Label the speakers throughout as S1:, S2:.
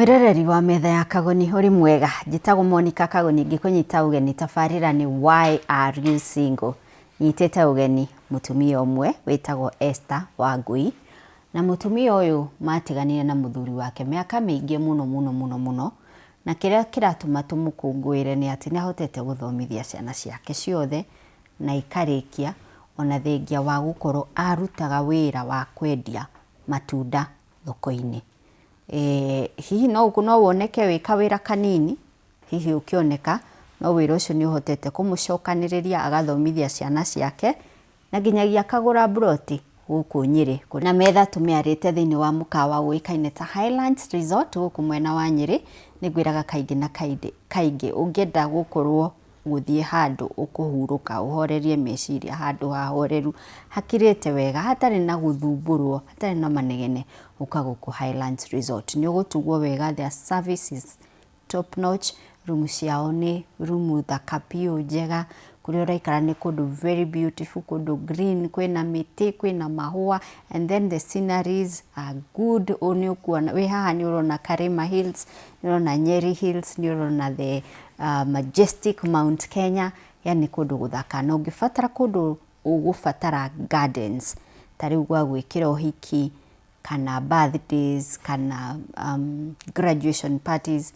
S1: Mwĩroreri wa metha ya Kagoni, ũrĩ mwega? Njĩtagwo Monica Kagoni, ngĩkũnyita ũgeni tabarĩra nĩ Why Are You Single? Nyitĩte ũgeni mũtumia ũmwe wĩtagwo Esther Wangui, na mũtumia ũyũ matiganire na mũthuri wake mĩaka mĩingĩ mũno mũno mũno mũno, na kĩrĩa kĩratũma tũmũkũngũĩre nĩ atĩ nĩ ahotete gũthomithia ciana ciake ciothe na ikarĩkia, ona thengia wa gũkorwo arutaga wĩra wa kwendia matunda thoko-inĩ. Hihi no woneke wĩ kawĩra kanini, hihi ũkĩoneka, no wĩra ũcio nĩ ũhotete kũmũcokanĩrĩria agathomithia ciana ciake, na nginyagia akagũra mburoti gũkũ Nyĩrĩ. Na metha tũmĩarĩte thĩinĩ wa mũkawa ũĩkaine ta Highlands Resort gũkũ mwena wa Nyĩrĩ, nĩ ngwĩraga kaingĩ na kaingĩ ũngĩenda gũkorwo gũthiĩ handũ ũkũhurũka ũhorerie meciria, handũ hahoreru hakirĩte wega hatarĩ na gũthumbũrwo, hatarĩ na manegene, ũka gũkũ Highlands Resort. Nĩ ũgũtugwo wega, their service is top notch, rumu ciao nĩ rumu thaka biũ njega, kũrĩa ũraikara nĩ kũndũ very beautiful, kũndũ green, kwĩna mĩtĩ, kwĩna mahũa and then the sceneries are good, nĩ ũkuona wĩ haha nĩ ũrona Karima Hills, nĩ ũrona Nyeri Hills, nĩ ũrona the majestic Mount Kenya, yani kũndũ gũthaka. Na ũngĩbatara kũndũ ũgũbatara gardens, ta rĩu gwa gwĩkĩra ũhiki, kana birthdays, kana graduation parties,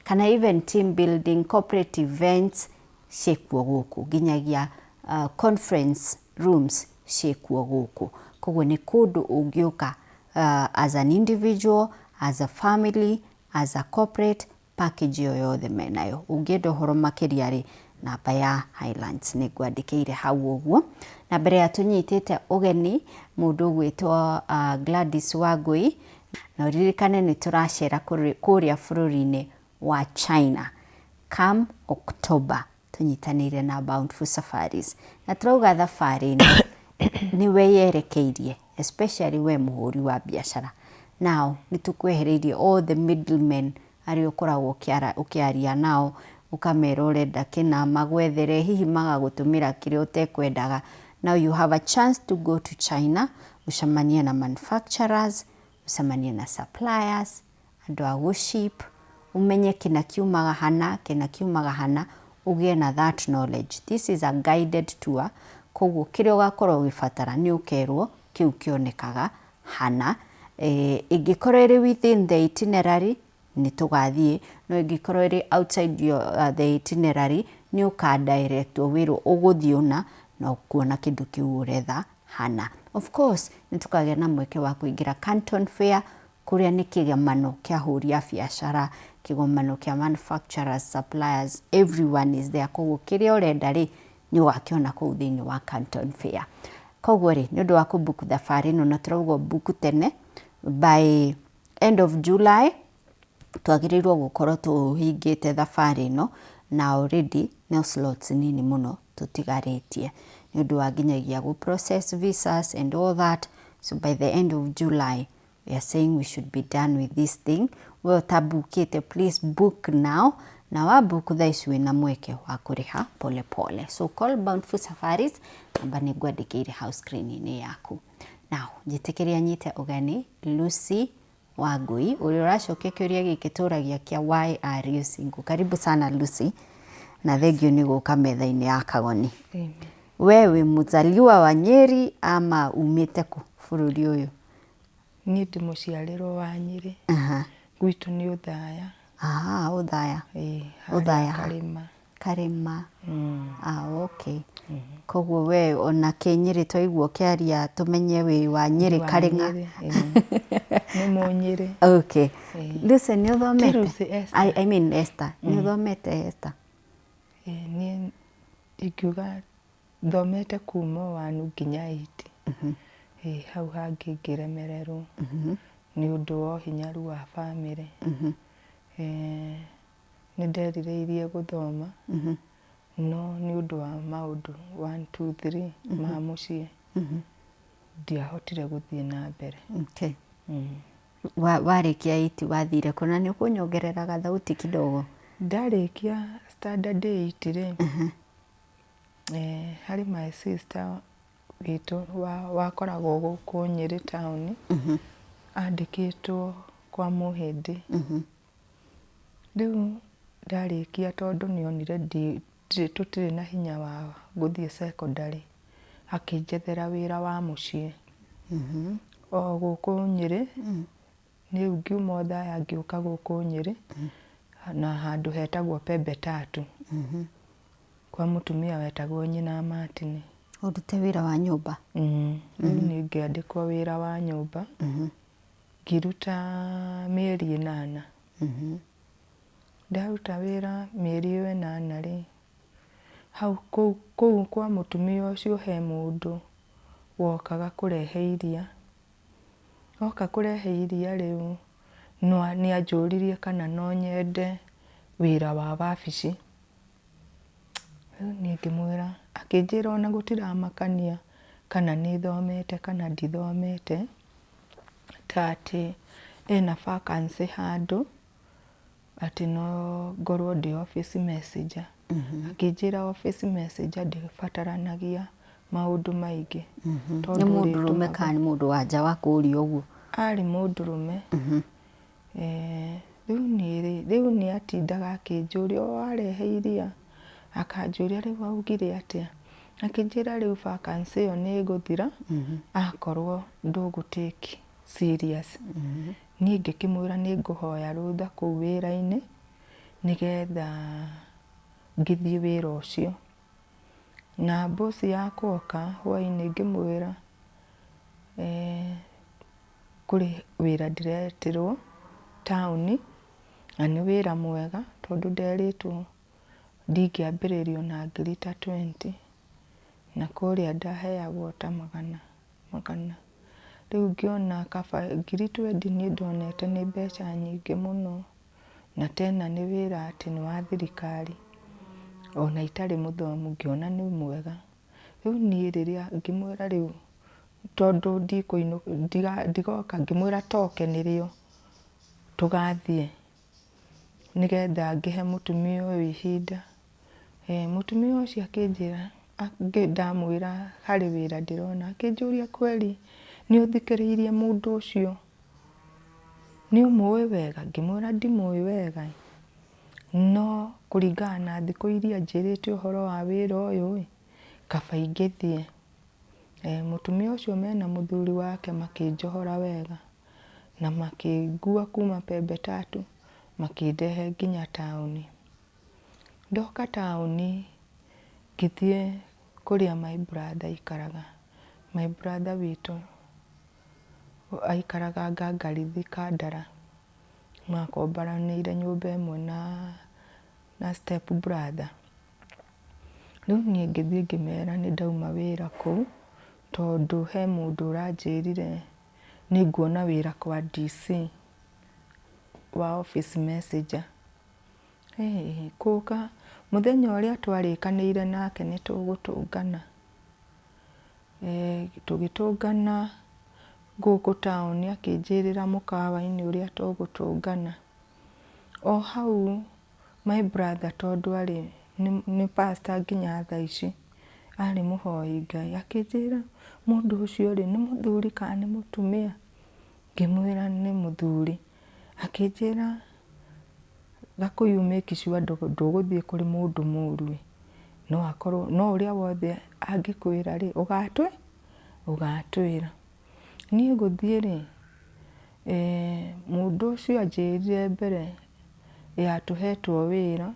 S1: kana even team building, corporate events, ciĩkuo gũkũ. Nginyagia conference rooms ciĩkuo gũkũ. Koguo nĩ kũndũ ũngĩũka as an individual, as a family, as a corporate, package ĩyo yothe menayo. Ũngĩenda ũhoro makĩria rĩ, namba ya Highlands nĩ ngwandĩkĩire hau ũguo. Na mbere ya tũnyitĩte ũgeni mũndũ ũgwĩtwo Gladys Wangui, na ũririkane nĩ tũracera kũrĩa bũrũri-inĩ wa China come October, tũnyitanĩire na Bountiful Safaris. Na tũrauga thabarĩ ĩno nĩwe yerekeirie, especially we mũhũri wa biacara. Now nĩ tũkwehereirie all the middlemen arĩa ũkoragwo ũkĩaria nao, ũkamera ũrenda kĩna, magwethere, hihi magagũtũmĩra kĩrĩa ũtekwendaga. Now you have a chance to go to China, ũcemanie na manufacturers, ũcemanie na suppliers, andũ a gũ-ship, ũmenye kĩna kiumaga hana, kĩna kiumaga hana, ũgĩe na that knowledge. This is a guided tour, koguo kĩrĩa ũgakorwo ũgĩbatara nĩ ũkerwo kĩu kĩonekaga hana. Ĩngĩkorwo ĩrĩ within the itinerary nĩ tũgathiĩ, no ĩngĩkorwo ĩrĩ outside the itinerary nĩ ũka directwo wĩrwo ũgũthiĩ ũna na ũkuona kĩndũ kĩu ũretha hana. Of course nĩ tũkagĩa na mweke wa kũingĩra Canton Fair, kũrĩa nĩ kĩgomano kĩa ahũri a biacara, kĩgomano kĩa manufacturers, suppliers, everyone is there. Koguo kĩrĩa ũrenda rĩ, nĩ ũgakĩona kũu thĩinĩ wa Canton Fair. Koguo rĩ, nĩ ũndũ wa kũ book thabarĩ ĩno, na tũrauga book tene, by end of July twagĩrĩirwo gũkorwo tũhingĩte thabarĩ ĩno, na already no slots nini mũno tũtigarĩtie nĩ ũndũ wa nginyagia gũ process visas and all that. So by the end of July we are saying we should be done with this thing. We ũtabukĩte, please book now, na wa book thaa ici wĩna mweke wa kũrĩha pole pole. So call Bountiful Safaris, namba nĩ ngwandĩkĩire hau screen-inĩ yaku. Now njĩtĩkĩria nyite ũgeni Lucy Wangui, ũrĩa ũracokia kĩũria gĩkĩ tũragia kĩa Why are you single? Karibu sana Lucy, na thengiũ nĩ gũka metha-inĩ ya Kagoni. We wĩ mũzaliwa wa Nyeri ama umĩte kũ bũrũri ũyũ?
S2: Niĩ ndĩ mũciarĩrwo wa Nyĩrĩ. Gwitũ nĩ Ũthaya.
S1: Ah, Ũthaya.
S2: Ĩĩ.
S1: Ũthaya.
S2: Karĩma.
S1: Karĩma. Ah, okay. Koguo we ona kĩnyĩrĩ twaigua ũkĩaria tũmenye wĩ wa Nyĩrĩ Karĩng'a.
S2: Nĩ Mũnyĩrĩ.
S1: Okay. Lucy, nĩ ũthomete?
S2: Ti Lucy, Esther.
S1: I mean Esther. Nĩ ũthomete, Esther?
S2: Ĩĩ, niĩ ingiuga thomete kuma one nginya eight. Ĩĩ, hau hangĩ ngĩremererwo nĩ ũndũ wa ũhinyaru wa bamĩrĩ. Nĩ nderirĩirie gũthoma, no nĩ ũndũ wa maũndũ one, two, three ma mũciĩ ndiahotire gũthiĩ na mbere.
S1: Okay. Warĩkia eight wathire kũ? Na nĩ ũkũnyongerera gathauti kidogo.
S2: Ndarĩkia standard eight rĩ, harĩ my sister witũ wakoragwo gũkũ Nyĩrĩ taũni, andĩkĩtwo kwa Mũhĩndĩ. Rĩu ndarĩkia tondũ nĩonire tũtirĩ na hinya wa gũthiĩ cekondarĩ, akĩnjethera wĩra wa mũciĩ. O gũkũ Nyĩrĩ, rĩu ngiuma Othaya ngĩũka gũkũ Nyĩrĩ, na handũ hetagwo Pembe Tatu, kwa mũtumia wetagwo nyina Martin.
S1: Ũrute wĩra wa nyũmba?
S2: Rĩu niĩ ngĩandĩkwo wĩra wa nyũmba, ngĩruta mĩeri 8. Ndaruta wĩra mĩeri ĩyo 8 rĩ, hau kũu kwa mũtumia ũcio he mũndũ wokaga kũrehe iria. Oka kũrehe iria rĩu nĩ anjũririe kana no nyende wĩra wa wabici. Rĩu niĩ ngĩmwĩra, akĩnjĩra ona gũtiramakania kana nĩ thomete kana ndithomete, ta atĩ ena vacancy handũ, atĩ no ngorwo ndĩ office messenger. Akĩnjĩra office messenger ndĩbataranagia maũndũ maingĩ.
S1: Nĩ mũndũrũme kana nĩ mũndũ wa nja wakũria ũguo?
S2: Arĩ mũndũrũme. Rĩu niĩ rĩ, rĩu nĩ atindaga akĩnjũria, o arehe iria, akanjũria rĩu waugire atĩa? Akĩnjĩra rĩu vacancy ĩyo nĩ ĩgũthira akorwo ndũgũ take serious. Niĩ ngĩkĩmwĩra nĩ ngũhoya rũtha kũu wĩra-inĩ nĩgetha ngĩthiĩ wĩra ũcio. Na boss yakwa oka hwainĩ ngĩmwĩra kũrĩ wĩra ndĩretĩrwo taũni na nĩ wĩra mwega tondũ nderĩtwo ndingĩambĩrĩrio na ngiri ta 20 na kũrĩa ndaheagwo ta magana magana. Rĩu ngĩona kaba ngiri 20 niĩ ndonete nĩ mbeca nyingĩ mũno, na tena nĩ wĩra atĩ nĩ wa thirikari, ona itarĩ mũthomu ngĩona nĩ mwega. Rĩu niĩ rĩrĩa ngĩmwĩra rĩu tondũ ndigoka, ngĩmwĩra toke nĩrĩo tũgathiĩ nĩgetha ngĩhe mũtumia ũyũ ihinda. Mũtumia ũcio akĩnjĩra, ndamwĩra harĩ wĩra ndĩrona, akĩnjũria kweli nĩ ũthikĩrĩirie mũndũ ũcio? Nĩ ũmũĩ wega? Ngĩmwĩra ndimũĩ wega, no kũringana na thikũ iria anjĩrĩte ũhoro wa wĩra ũyũ ĩ, kaba ingĩthiĩ. Mũtumia ũcio mena mũthuri wake makĩnjohora wega na makĩngua kuma Pembe Tatu makĩndehe nginya taũni. Ndoka taũni ngĩthiĩ kũrĩa my brother aikaraga. My brother witũ aikaraga Ngangarithi Kandara, makomboranĩire nyũmba ĩmwe na step brother. Rĩu niĩ ngĩthiĩ ngĩmera nĩ ndauma wĩra kũu, tondũ he mũndũ ũranjĩrire nĩ nguona wĩra kwa DC wa office messenger. Kũka mũthenya ũrĩa twarĩkanĩire nake nĩ tũgũtũngana, tũgĩtũngana gũkũ taũni akĩnjĩrĩra mũkawa-inĩ ũrĩa tũgũtũngana. O hau my brother tondũ arĩ nĩ pastor nginya thaa ici, arĩ mũhoi Ngai, akĩnjĩra mũndũ ũcio rĩ, nĩ mũthuri kana nĩ mũtumia? Ngĩmwĩra nĩ mũthuri. Akĩnjĩra Gakũyũ make sure ndũgũthiĩ kũrĩ mũndũ mũru ĩ, no akorwo no ũrĩa wothe angĩkwĩra rĩ, ũgatwĩra. Niĩ gũthiĩ rĩ, mũndũ ũcio anjĩrire mbere ya tũhetwo wĩra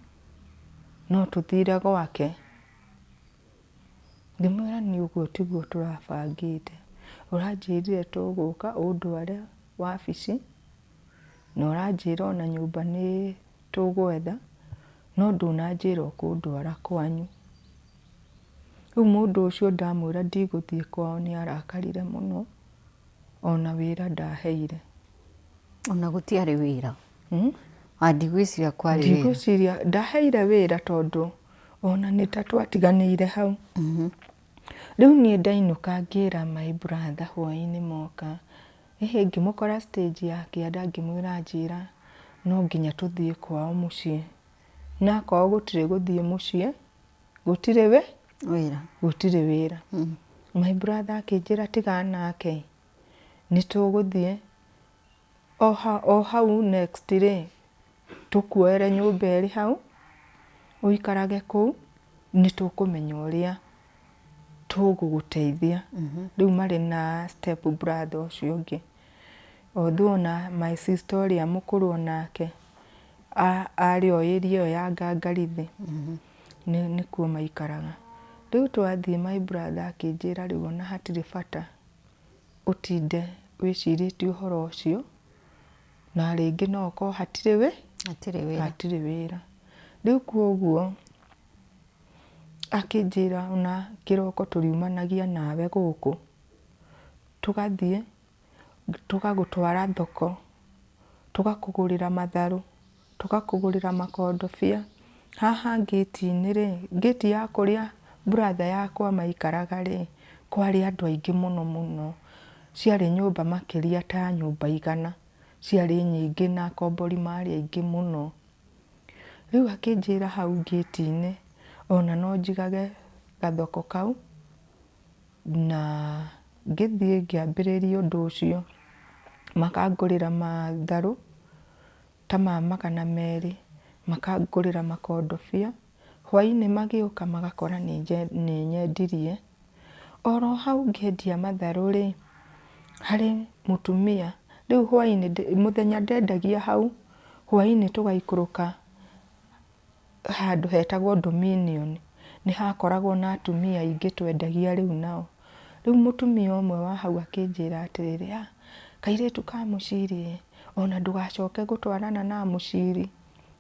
S2: no tũthire gwake. Ngĩmwĩra niĩ ũguo tiguo tũrabangĩte, ũranjĩrire tũgũka ũndware wabici, na ũranjĩra ona nyũmba nĩ tũgwetha, no ndũnanjĩra ũkũndwara kwanyu. Rĩu mũndũ ũcio ndamwĩra ndigũthiĩ kwao nĩ arakarire mũno, ona wĩra ndaheire.
S1: Ona gũtiarĩ wĩra? Ndigwĩciria kwarĩ wĩra.
S2: Ndigwĩciria, ndaheire wĩra tondũ ona nĩ ta twatiganĩire hau. Rĩu niĩ ndainũka ngĩra my brother hwaĩ-inĩ moka, ngĩmũkora stage ya kĩanda ngĩmwĩra anjĩra no nginya tũthiĩ kwao mũciĩ. Na akorwo gũtirĩ gũthiĩ mũciĩ, gũtirĩ
S1: wĩra.
S2: Gũtirĩ wĩra. My brother akĩnjĩra tigana nake, nĩ tũgũthiĩ. O hau next rĩ, Tũkuoere nyũmba ĩrĩ hau, ũikarage kũu, nĩ tũkũmenya ũrĩa tũgũgũteithia. Rĩu marĩ na step brother ũcio ũngĩ. Although ona my sister ũrĩa mũkũrũ onake arĩ o area ĩyo ya Ngangarithi, nĩkuo maikaraga. Rĩu twathiĩ my brother akĩnjĩra rĩu ona hatirĩ bata ũtinde wĩcirĩtie ũhoro ũcio, na rĩngĩ no ũkorwo hatirĩ wĩ
S1: Hatirĩ wĩra.
S2: Hatirĩ wĩra. Rĩu koguo akĩnjĩra ona kĩroko tũriumanagia nawe gũkũ, tũgathiĩ tũgagũtwara thoko, tũgakũgũrĩra matharũ, tũgakũgũrĩra makondobia. Haha ngĩti-inĩ rĩ, ngĩti ya kũrĩa brother yakwa maikaraga rĩ, kwarĩ andũ aingĩ mũno mũno. Ciarĩ nyũmba makĩria ta nyũmba 100, ciarĩ nyingĩ na akombori marĩ aingĩ mũno. Rĩu akĩnjĩra hau ngĩti-inĩ ona no njigage gathoko kau, na ngĩthiĩ ngĩambĩrĩria ũndũ ũcio, makangũrĩra matharũ ta ma 200, makangũrĩra makondobia, hwainĩ magĩũka magakora nĩ nyendirie. Oro hau ngĩendia matharũ rĩ, harĩ mũtumia, rĩu hwainĩ, mũthenya ndendagia hau, hwainĩ tũgaikũrũka handũ hetagwo Dominion, nĩ hakoragwo na atumia aingĩ twendagia rĩu nao. Rĩu mũtumia ũmwe wa hau akĩnjĩra atĩrĩrĩ, ah, kairĩtu ka Mũciri ĩ, ona ndũgacoke gũtwarana na Mũciri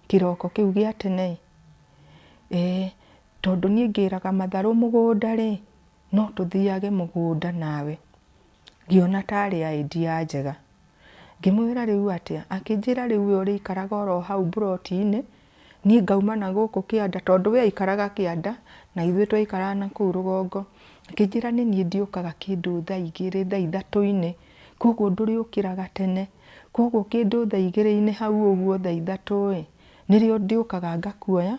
S2: kĩroko kĩu gĩa tene ĩ, ĩĩ tondũ niĩ ngĩraga matharũ mũgũnda rĩ, no tũthiage mũgũnda nawe. Ngĩona tarĩ idea njega. Ngĩmwĩra rĩu atĩa, akĩnjĩra rĩu we ũrĩikaraga oro hau mburoti-inĩ, niĩ ngauma na gũkũ kĩanda, tondũ we aikaraga kĩanda na ithuĩ twaikaraga na kũu rũgongo. Akĩnjĩra nĩ niĩ ndiũkaga kĩndũ thaa 2, thaa 3-inĩ, koguo ndũrĩũkĩraga tene, koguo kĩndũ thaa 2-inĩ hau ũguo thaa 3 ĩ, nĩrĩo ndĩũkaga ngakuoya,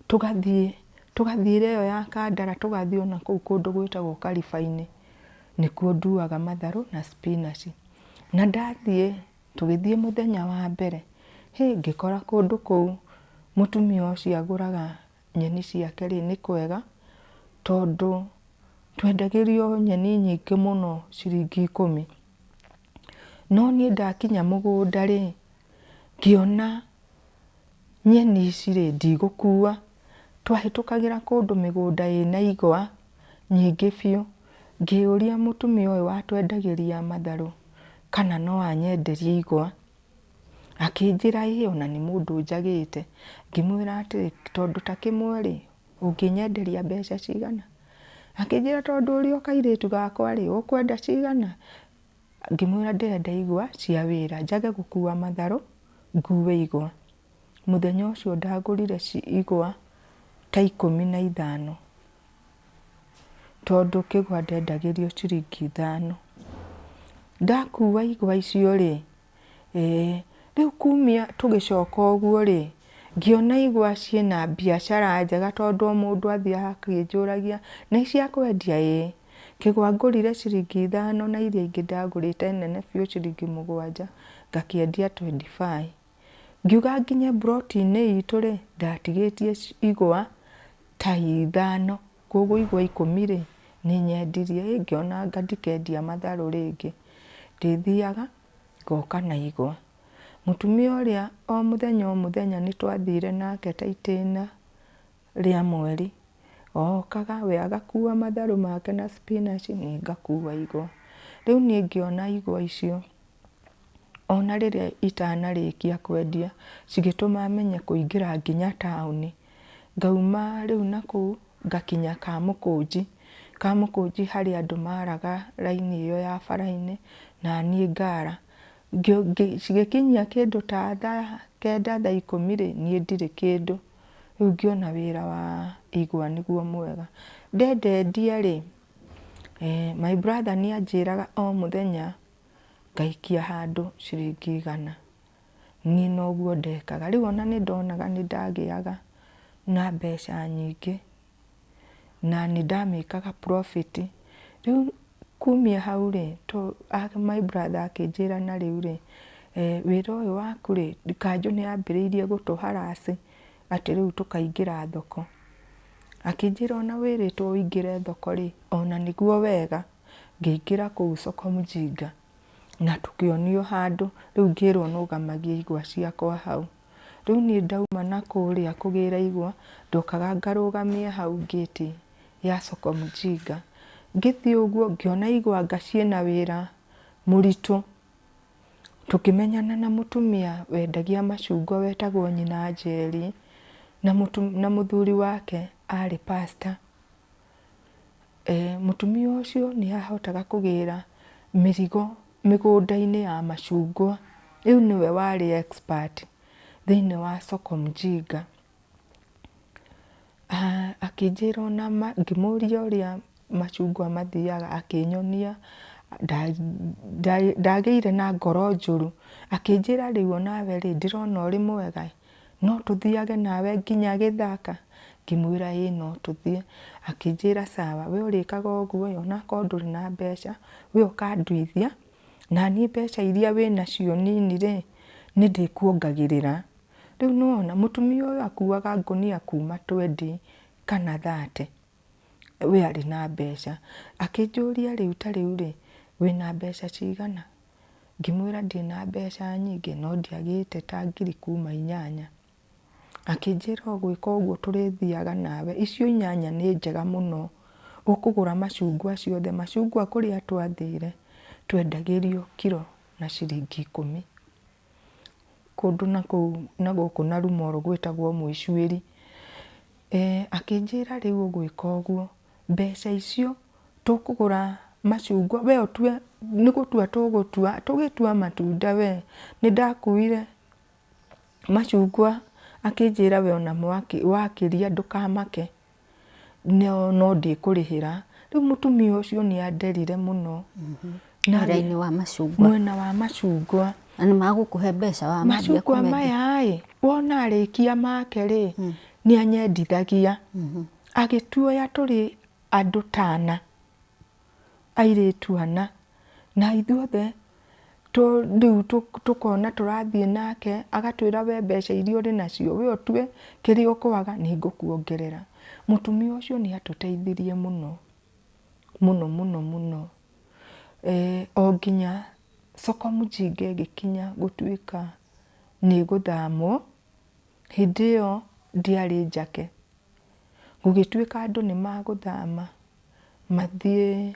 S2: tũgathiĩ, tũgathiĩra ĩyo ya Kandara, tũgathiĩ ona kũu kũndũ gwĩtagwo Kariba-inĩ, nĩkuo nduaga matharũ na spinach. Na ndathiĩ, tũgĩthiĩ mũthenya wa mbere, hĩ ngĩkora kũndũ kũu mũtumia ũcio agũraga nyeni ciake rĩ, nĩ kwega, tondũ twendagĩrio nyeni nyingĩ mũno ciringi 10. No niĩ ndakinya mũgũnda rĩ, ngĩona nyeni ici rĩ, ndigũkua. Twahĩtũkagĩra kũndũ mĩgũnda ĩna igwa nyingĩ biũ, ngĩũria mũtumia ũyũ watwendagĩria matharũ kana no anyenderie igwa. Akĩnjĩra ĩ ona nĩ mũndũ njagĩte. Ngĩmwĩra atĩrĩ, tondũ ta kĩmwe rĩ, ũngĩnyenderia mbeca cigana? Akĩnjĩra tondũ ũrĩ o kairĩtu gakwa rĩ, ũkwenda cigana? Ngĩmwĩra ndĩrenda igwa cia wĩra, njage gũkua matharũ, ngue igwa. Mũthenya ũcio ndagũrire igwa ta 15, tondũ kĩgwa ndendagĩrio ciringi 5. Ndakua igwa icio rĩ, rĩu kumia tũgĩcoka ũguo rĩ, ngĩona igwa ciĩna biacara njega tondũ o mũndũ athiaga akĩnjũragia, nĩ cia kwendia? Ĩĩ. Kĩgwa ngũrire ciringi 5 na iria ingĩ ndagũrĩte nene biũ ciringi 7, ngakĩendia 25. Ngiuga nginye mburoti-inĩ itũ rĩ, ndatigĩtie igwa ta 5, koguo igwa 10 rĩ, nĩ nyendirie. Ĩ ngĩona anga ndikendia matharũ rĩngĩ, ndĩthiaga ngoka na igwa. Mũtumia ũrĩa o mũthenya o mũthenya nĩ twathire nake ta itĩna rĩa mweri, okaga we agakua matharũ make na spinach, niĩ ngakua igwa. Rĩu niĩ ngĩona igwa icio, ona rĩrĩa itanarĩkia kwendia, cigĩtũma menye kũingĩra nginya taũni. Ngauma rĩu nakũu ngakinya Kamũkũnji. Kamũkũnji harĩ andũ maraga raini ĩyo ya bara-inĩ, naniĩ ngara. Cigĩkinyia kĩndũ ta thaa 9 thaa 10 rĩ, niĩ ndirĩ kĩndũ. Rĩu ngĩona wĩra wa igwa nĩguo mwega. Ndendendie rĩ, my brother nĩ anjĩraga o mũthenya ngaikia handũ ciringi 100. Niĩ noguo ndekaga. Rĩu ona nĩ ndonaga nĩ ndagĩaga na mbeca nyingĩ na nĩ ndamĩkaga profit. Rĩu kumia hau rĩ, my brother akĩnjĩra na rĩu rĩ, Wĩra ũyũ waku rĩ, kanjũ nĩ yambĩrĩirie gũtũ harass atĩ rĩu tũkaingĩra thoko. Akĩnjĩra ona wĩrĩtwo ũingĩre thoko rĩ, ona nĩguo wega. Ngĩingĩra kũu soko mjinga na tũkĩonio handũ, rĩu ngĩrwo nũgamagie igwa ciakwa hau. Rĩu niĩ ndauma na kũrĩa kũgĩra igwa, ndokaga ngarũgamia hau ngĩti ya soko mjinga. Ngĩthiĩ ũguo ngĩona igwa anga ciĩna wĩra mũritũ. Tũkĩmenyana na mũtumia wendagia macungwa wetagwo nyina Njeri, na mũthuri wake arĩ pastor. Mũtumia ũcio nĩ ahotaga kũgĩra mĩrigo mĩgũnda-inĩ ya macungwa. Rĩu nĩwe warĩ expert thĩiniĩ wa soko mjinga. Akĩnjĩra ona ngĩmũria ũrĩa macungwa mathiaga akĩnyonia, ndagĩire na ngoro njũru. Akĩnjĩra rĩu onawe rĩ, ndĩrona ũrĩ mwega ĩ, no tũthiage nawe nginya gĩthaka? Ngĩmwĩra ĩĩ no tũthiĩ. Akĩnjĩra sawa, we ũrĩkaga ũguo ĩ, onakorwo ndũrĩ na mbeca, we ũkanduithia, naniĩ mbeca iria wĩnacio nini rĩ, nĩ ndĩkuongagĩrĩra. Rĩu nĩ wona, mũtumia ũyũ akuaga ngũnia kuma twendi kana thate, we arĩ na mbeca. Akĩnjũria rĩu ta rĩu rĩ, wĩna mbeca cigana? Ngĩmwĩra ndirĩ na mbeca nyingĩ no ndiagĩte ta ngiri kuma inyanya. Akĩnjĩra ũgwĩka ũguo tũrĩthiaga nawe, icio inyanya nĩ njega mũno, ũkũgũra macungwa ciothe, macungwa kũrĩa twathire twendagĩrio kiro na ciringi ikũmi. Kũndũ na kũu na gũkũ Narumoro gwĩtagwo Mũicuĩri. Akĩnjĩra rĩu ũgwĩka ũguo, mbeca icio tũkũgũra macungwa, we ũtue nĩ gũtua tũgũtua, tũgĩtua matunda we, nĩ ndakuire macungwa akĩnjĩra we ona wakĩria ndũkamake. No ndĩkũrĩhĩra. Rĩu mũtumia ũcio nĩ anderire mũno.
S1: Mwena-inĩ wa macungwa.
S2: Mwena wa macungwa.
S1: Na nĩ magũkũhe mbeca wa
S2: Macungwa maya ĩ, wona arĩkia make rĩ, nĩ anyendithagia. Agĩtuoya tũrĩ andũ ta ana. Airĩtu ana, na ithuothe rĩu tũkona tũrathiĩ nake, agatwĩra we mbeca iria ũrĩ nacio we ũtue kĩrĩa ũkwaga nĩ ngũkuongerera. Mũtumia ũcio nĩ atũteithirie mũno, mũno mũno mũno, o nginya soko mjinga ĩgĩkinya gũtuĩka nĩ ĩgũthamwo, hĩndĩ ĩyo ndiarĩ njake. Gũgĩtuĩka andũ nĩ magũthama mathiĩ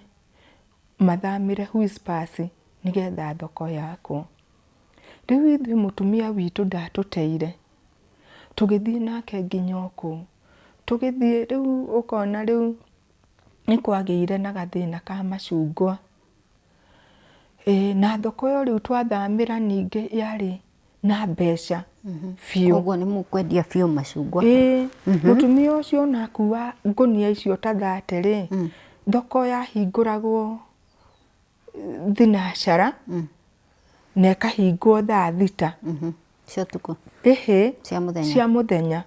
S2: mathamĩre Whispers nĩgetha thoko yakwo. Rĩu ithuĩ mũtumia witũ ndatũteire, tũgĩthiĩ nake nginya o kũu. Tũgĩthiĩ rĩu ũkona rĩu nĩ kwagĩire na gathĩna ka macungwa. Ĩĩ na thoko ĩyo rĩu twathamĩra ningĩ yarĩ na mbeca biũ.
S1: Koguo nĩ mũkwendia biũ macungwa?
S2: Ĩĩ, mũtumia ũcio ona akua ngũnia icio ta thate rĩ, thoko yahingũragwo thinacara na ĩkahingwo thaa thita.
S1: Cia ũtukũ?
S2: Ĩhĩ,
S1: Cia mũthenya?
S2: Cia mũthenya.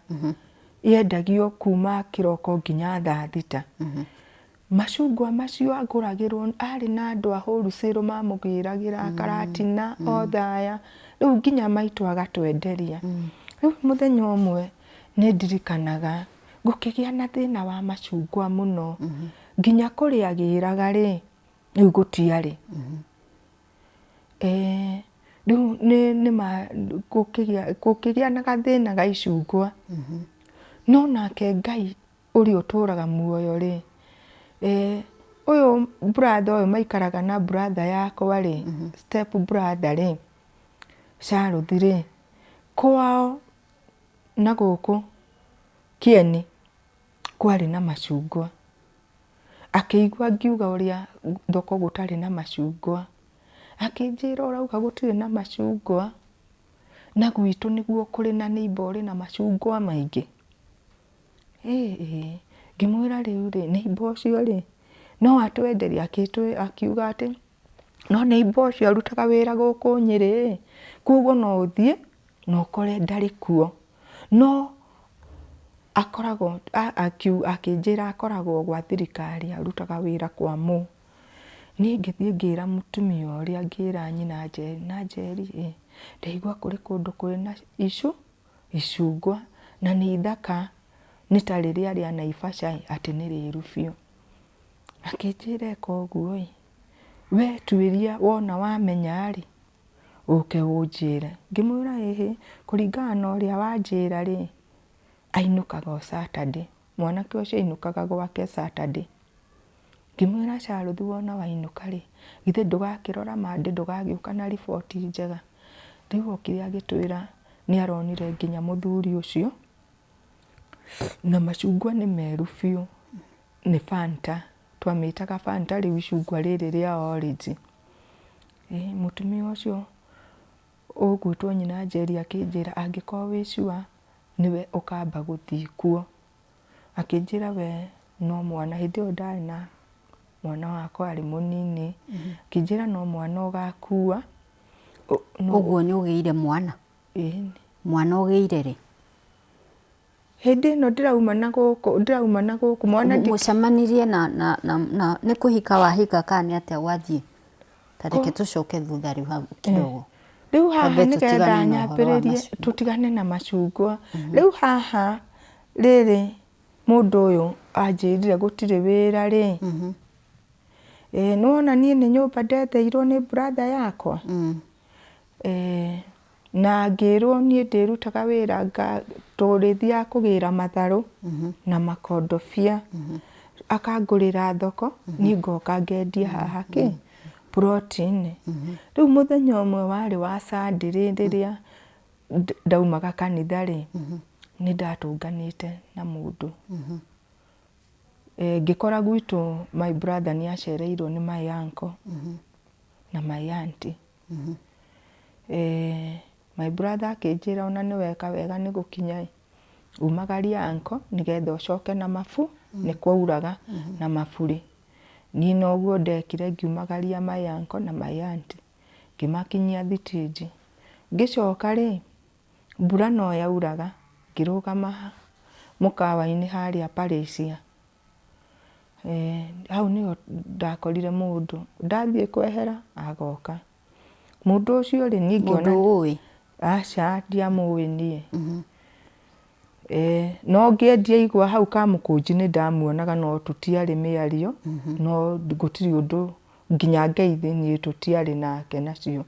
S2: Yendagio kuma kĩroko nginya thaa thita. Macungwa macio agũragĩrwo, arĩ na andũ a wholesale mamũgĩragĩra karatina othe aya, rĩu nginya maitũ agatwenderia. Rĩu mũthenya ũmwe nĩ ndirikanaga gũkĩgĩa na thĩna wa macungwa mũno, nginya kũrĩa agĩraga rĩ, rĩu gũtiarĩ. Rĩu gũkĩgĩa na gathĩna ga icungwa, no nake Ngai ũrĩa ũtũraga muoyo rĩ, ũyũ brother ũyũ maikaraga na brother yakwa rĩ, step brother rĩ, Charles rĩ, kwao na gũkũ Kieni kwarĩ na macungwa. Akĩigua ngiuga ũrĩa thoko gũtarĩ na macungwa, akĩnjĩra ũrauga gũtirĩ na macungwa, na gwitũ nĩguo kũrĩ na neighbour ũrĩ na macungwa maingĩ? Ĩĩ, ngĩmwĩra rĩu rĩ, neighbour ũcio rĩ, no atwenderie? Akiuga atĩ no neighbour ũcio arutaga wĩra gũkũ Nyĩrĩ ĩ, koguo no ũthiĩ na ũkore ndarĩ kuo. No akoragwo, akĩnjĩra akoragwo gwa thirikari arutaga wĩra kwa Mo. Niĩ ngĩthiĩ ngĩra mũtumia ũrĩa ngĩra nyina Njeri, na Njeri ĩ, Ndaigua kũrĩ kũndũ kwĩna icu, icungwa na nĩ ithaka, nĩ ta rĩrĩa rĩa Naivasha ĩ, atĩ nĩ rĩru biũ. Akĩnjĩra eka ũguo ĩ, we tuĩria wona wamenya rĩ, ũke ũnjĩre. Ngĩmwĩra ĩhĩ, kũringana na ũrĩa wanjĩra rĩ, ainũkaga o Saturday. Mwanake ũcio ainũkaga gwake Saturday. Ngĩmwĩra Charles wona wainũka rĩ, githĩ ndũgakĩrora Monday ndũgagĩũka na riboti njega. Rĩu okire agĩtwĩra nĩ aronire nginya mũthuri ũcio, na macungwa nĩ meru biũ, nĩ Fanta, twamĩtaga Fanta rĩu icungwa rĩrĩ rĩa orange. Mũtumia ũcio ũgwĩtwo nyina Njeri akĩnjĩra angĩkorwo wĩ sure nĩwe ũkamba gũthiĩ kuo. Akĩnjĩra we no mwana, hĩndĩ ĩyo ndarĩ na mwana wakwa arĩ mũnini, akĩnjĩra no mwana ũgakua.
S1: Ũguo nĩ ũgĩire mwana?
S2: Ĩni.
S1: Mwana ũgĩire rĩ?
S2: Hĩndĩ ĩno ndĩrauma na gũkũ, ndĩrauma na gũkũ mwana ndi...
S1: Mũcemanirie na, na, na, na nĩ kũhika wahika kana nĩ atĩa gwathiĩ? Ta reke tũcoke thutha rĩu hau kidogo.
S2: Rĩu haha
S1: Twambe
S2: nĩgetha
S1: tũtigane na ũhoro wa
S2: nyambĩrĩrie
S1: macungwa.
S2: tũtigane na macungwa. Rĩu haha rĩrĩ mũndũ ũyũ anjĩrire gũtirĩ wĩra rĩ, ĩĩ nĩwona niĩ nĩ nyũmba ndetheirwo nĩ brother yakwa. Na ngĩrwo niĩ ndĩrutaga wĩra tũrĩthiaga kũgĩra matharũ na makondobia, akangũrĩra thoko, niĩ ngoka ngendia haha kĩ, plot-inĩ. Rĩu mũthenya ũmwe warĩ wa Sunday rĩ, rĩrĩa ndaumaga kanitha rĩ, nĩ ndatũnganĩte na mũndũ. Ngĩkora gwitũ my brother nĩ acereirwo nĩ my uncle na my auntie. My brother akĩnjĩra ona nĩ weka wega nĩ gũkinya ĩ, umagarie uncle nĩgetha ũcoke na mabu, nĩ kwauraga na maburi. Niĩ noguo ndekire ngiumagaria my uncle na my auntie, ngĩmakinyia thitĩnji. Ngĩcoka rĩ, mbura no yauraga, ngĩrũgama mũkawa-inĩ harĩa Parĩcia. Hau nĩho ndakorire mũndũ, ndathiĩ kwehera agoka. Mũndũ ũcio rĩ, niĩ ngĩona.
S1: Mũndũ ũĩ?
S2: Aca ndiamũĩ niĩ. No ngĩendia igwa hau Kamũkũnji nĩ ndamuonaga no tũtiarĩ mĩario, no gũtirĩ ũndũ nginya ngeithi niĩ tũtiarĩ nake nacio.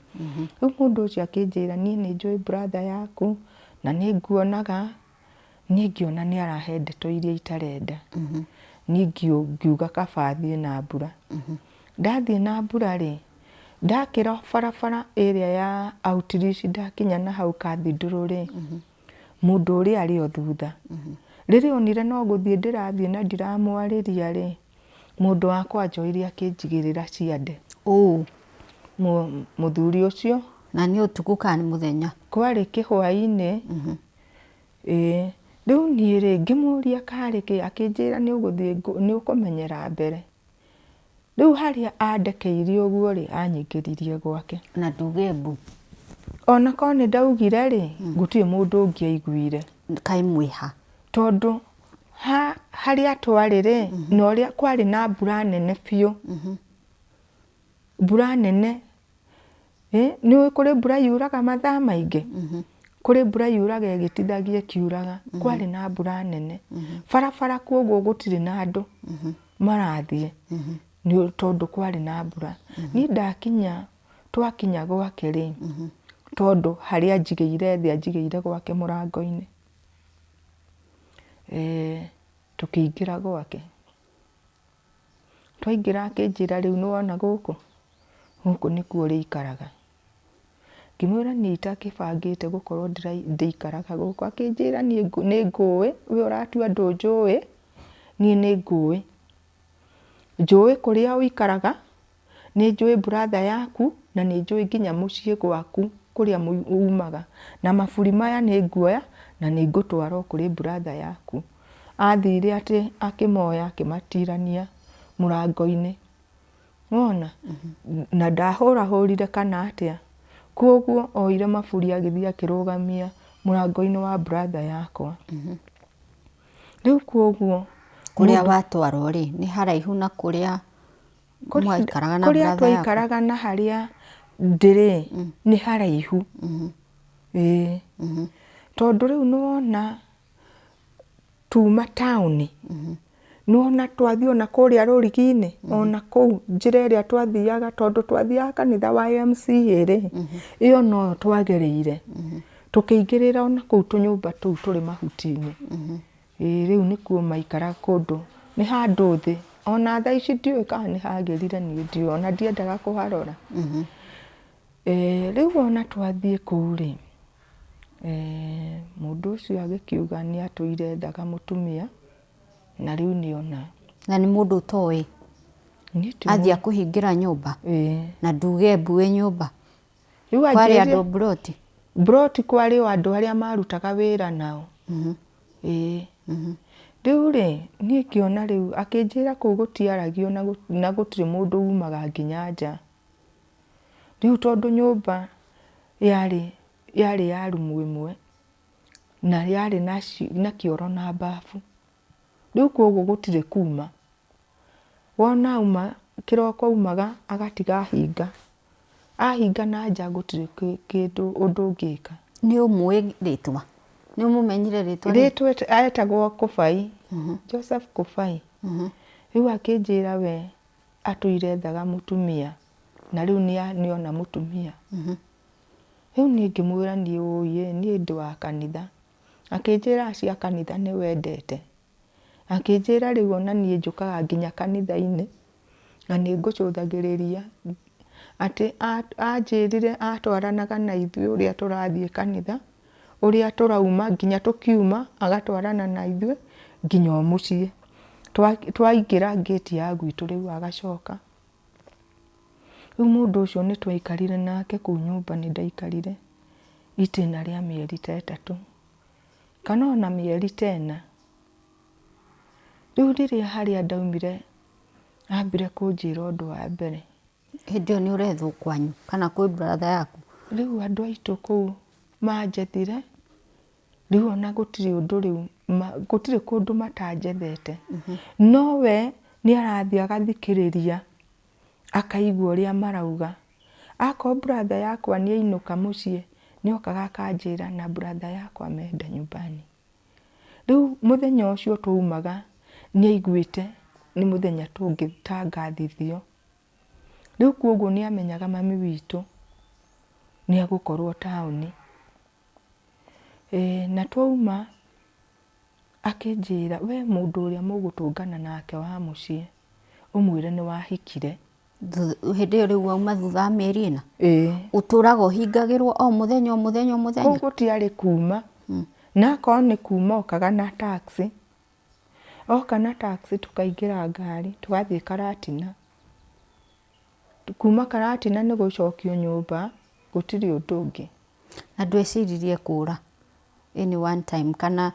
S2: Rĩu mũndũ ũcio akĩnjĩra niĩ nĩ njũĩ brother yaku na nĩ nguonaga. Niĩ ngĩona nĩ arahe ndeto iria itarenda. Niĩ ngiuga kaba thiĩ na mbura. Ndathiĩ na mbura rĩ, ndakĩra barabara ĩrĩa ya outreach ndakinya na hau Cathedral rĩ, mũndũ ũrĩa arĩ o thutha. Rĩrĩa onire no gũthiĩ ndĩrathiĩ na ndiramwarĩria rĩ, mũndũ wakwa anjoire akĩnjigĩrĩra ciande.
S1: Ũũ?
S2: Mũthuri ũcio.
S1: Na nĩ ũtukũ kana nĩ mũthenya?
S2: Kwarĩ kĩhwainĩ. Ĩĩ, rĩu niĩ rĩ, ngĩmũria karĩ kĩ, akĩnjĩra nĩ ũgũthiĩ nĩ ũkũmenyera mbere. Rĩu harĩa andekeirie ũguo rĩ, anyingĩririe gwake.
S1: Na nduge mbu?
S2: Ona korwo nĩ ndaugire rĩ, gũtirĩ mũndũ ũngĩaiguire.
S1: Kaĩ mwĩ ha?
S2: Tondũ harĩa twarĩ rĩ, na ũrĩa kwarĩ na mbura nene biũ, mbura nene. Nĩ ũĩ kũrĩ mbura yuraga mathaa maingĩ? Kũrĩ mbura yuraga ĩgĩtithagia ĩkiuraga. Kwarĩ na mbura nene. Barabara kwoguo gũtirĩ na andũ marathiĩ tondũ kwarĩ na mbura. Niĩ ndakinya, twakinya gwake rĩ, tondũ harĩa anjigĩire thĩ anjigĩire gwake mũrango-inĩ. Tũkĩingĩra gwake. Twaingĩra akĩnjĩra rĩu nĩ wona gũkũ, gũkũ nĩkuo ũrĩikaraga. Ngĩmwĩra niĩ itakĩbangĩte gũkorwo ndĩikaraga gũkũ, akĩnjĩra niĩ nĩ ngũĩ, we ũratua ndũnjũĩ, niĩ nĩ ngũĩ. Njũĩ kũrĩa ũikaraga, Nĩ njũĩ brother yaku na nĩ njũĩ nginya mũciĩ gwaku kũrĩa umaga. Na maburi maya nĩ nguoya na nĩ ngũtwara o kũrĩ brother yaku. Athire atĩ akĩmoya akĩmatirania mũrango-inĩ. Nĩwona? Na ndahũrahũrire kana atĩa. Kwoguo oire maburi agĩthiĩ akĩrũgamia mũrango-inĩ wa brother yakwa. Rĩu kwoguo.
S1: Kũrĩa watwarwo rĩ, nĩ haraihu na kũrĩa mwaikaraga na
S2: Kũrĩa
S1: brother yaku?
S2: twaikaraga na harĩa ndĩrĩ nĩ haraihu. Ĩĩ. Tondũ rĩu nĩwona tuma taũni, nĩwona twathiĩ ona kũrĩa rũrigi-inĩ, ona kũu njĩra ĩrĩa twathiaga, tondũ twathiaga kanitha wa MCA rĩ, ĩyo noyo twagereire. Tũkĩingĩrĩra ona kũu tũnyũmba tũu tũrĩ mahuti-inĩ. Ĩĩ rĩu nĩkuo maikaraga kũndũ, nĩ handũ thĩ, ona thaa ici ndiũĩ kana nĩ hagĩrire niĩ ndiũĩ, ona ndiendaga kũharora. Rĩu ona twathiĩ kũu rĩ, mũndũ ũcio agĩkiuga nĩ atũire ethaga mũtumia, na rĩu nĩ ona.
S1: Na nĩ mũndũ ũtoĩ? Athiĩ akũhingĩra nyũmba? Na nduge mbu wĩ nyũmba?
S2: Rĩu
S1: Kwarĩ
S2: anjĩrire
S1: andũ mburoti?
S2: Mburoti kwarĩ o andũ arĩa marutaga wĩra nao. Ĩĩ. Rĩu rĩ, niĩ ngĩona rĩu, akĩnjĩra kũu gũtiaragio na gũtirĩ mũndũ umaga nginya nja. Rĩu tondũ nyũmba yarĩ yarĩ ya rumu ĩmwe, na yarĩ na kĩoro na mbabu. Rĩu koguo gũtirĩ kuma. Wona auma, kĩroko aumaga agatiga ahinga. Ahinga na nja gũtirĩ kĩndũ ũndũ ũngĩka.
S1: Nĩ ũmũĩ rĩtwa? Nĩ ũmũmenyire rĩtwa?
S2: Rĩtwa etagwo Kũbai, Joseph Kũbai. Rĩu akĩnjĩra we atũire ethaga mũtumia na rĩu nĩona mũtumia. Rĩu niĩ ngĩmwĩra niĩ ũi ĩ, niĩ ndĩ wa kanitha. Akĩnjĩra acio a kanitha nĩ wendete. Akĩnjĩra rĩu ona niĩ njũkaga nginya kanitha-inĩ na nĩ ngũcũthagĩrĩria atĩ anjĩrire atwaranaga na ithuĩ ũrĩa tũrathiĩ kanitha, ũrĩa tũrauma nginya tũkiuma agatwarana na ithuĩ nginya o mũciĩ. Twaingĩra ngĩti ya gwitũ rĩu agacoka. Rĩu mũndũ ũcio nĩ twaikarire nake kũu nyũmba nĩ ndaikarire itĩna rĩa mĩeri ta ĩtatũ. Kana ona mĩeri ta ĩna. Rĩu rĩrĩa harĩa ndaumire ambire kũnjĩra ũndũ wa mbere.
S1: Hĩndĩ ĩyo nĩ ũrethwo kwanyu kana kwĩ brother yaku?
S2: Rĩu andũ aitũ kũu manjethire, rĩu ona gũtirĩ ũndũ rĩu, gũtirĩ kũndũ matanjethete. No we nĩ arathiĩ agathikĩrĩria akaigua ũrĩa marauga. Akorwo brother yakwa nĩ ainũka mũciĩ, nĩ okaga akanjĩra na brother yakwa ameenda nyumbani. Rĩu mũthenya ũcio twaumaga nĩ aiguĩte nĩ mũthenya tũngĩtangathithio. Rĩu koguo nĩ amenyaga mami witũ nĩ egũkorwo taũni. Na twauma akĩnjĩra we mũndũ ũrĩa mũgũtũngana nake wa mũciĩ ũmwĩre nĩ wahikire.
S1: Hĩndĩ ĩyo rĩu wauma thutha wa mĩeri ĩna?
S2: Ĩĩ.
S1: Ũtũraga ũhingagĩrwo o mũthenya o mũthenya o mũthenya?
S2: Kũu gũtiarĩ kuma. Na akorwo nĩ kuma okaga na taxi. Oka na taxi tũkaingĩra ngari tũgathiĩ Karatina. Kuma Karatina nĩ gũcokio nyũmba gũtirĩ ũndũ ũngĩ.
S1: Na ndweciririe kũra any one time kana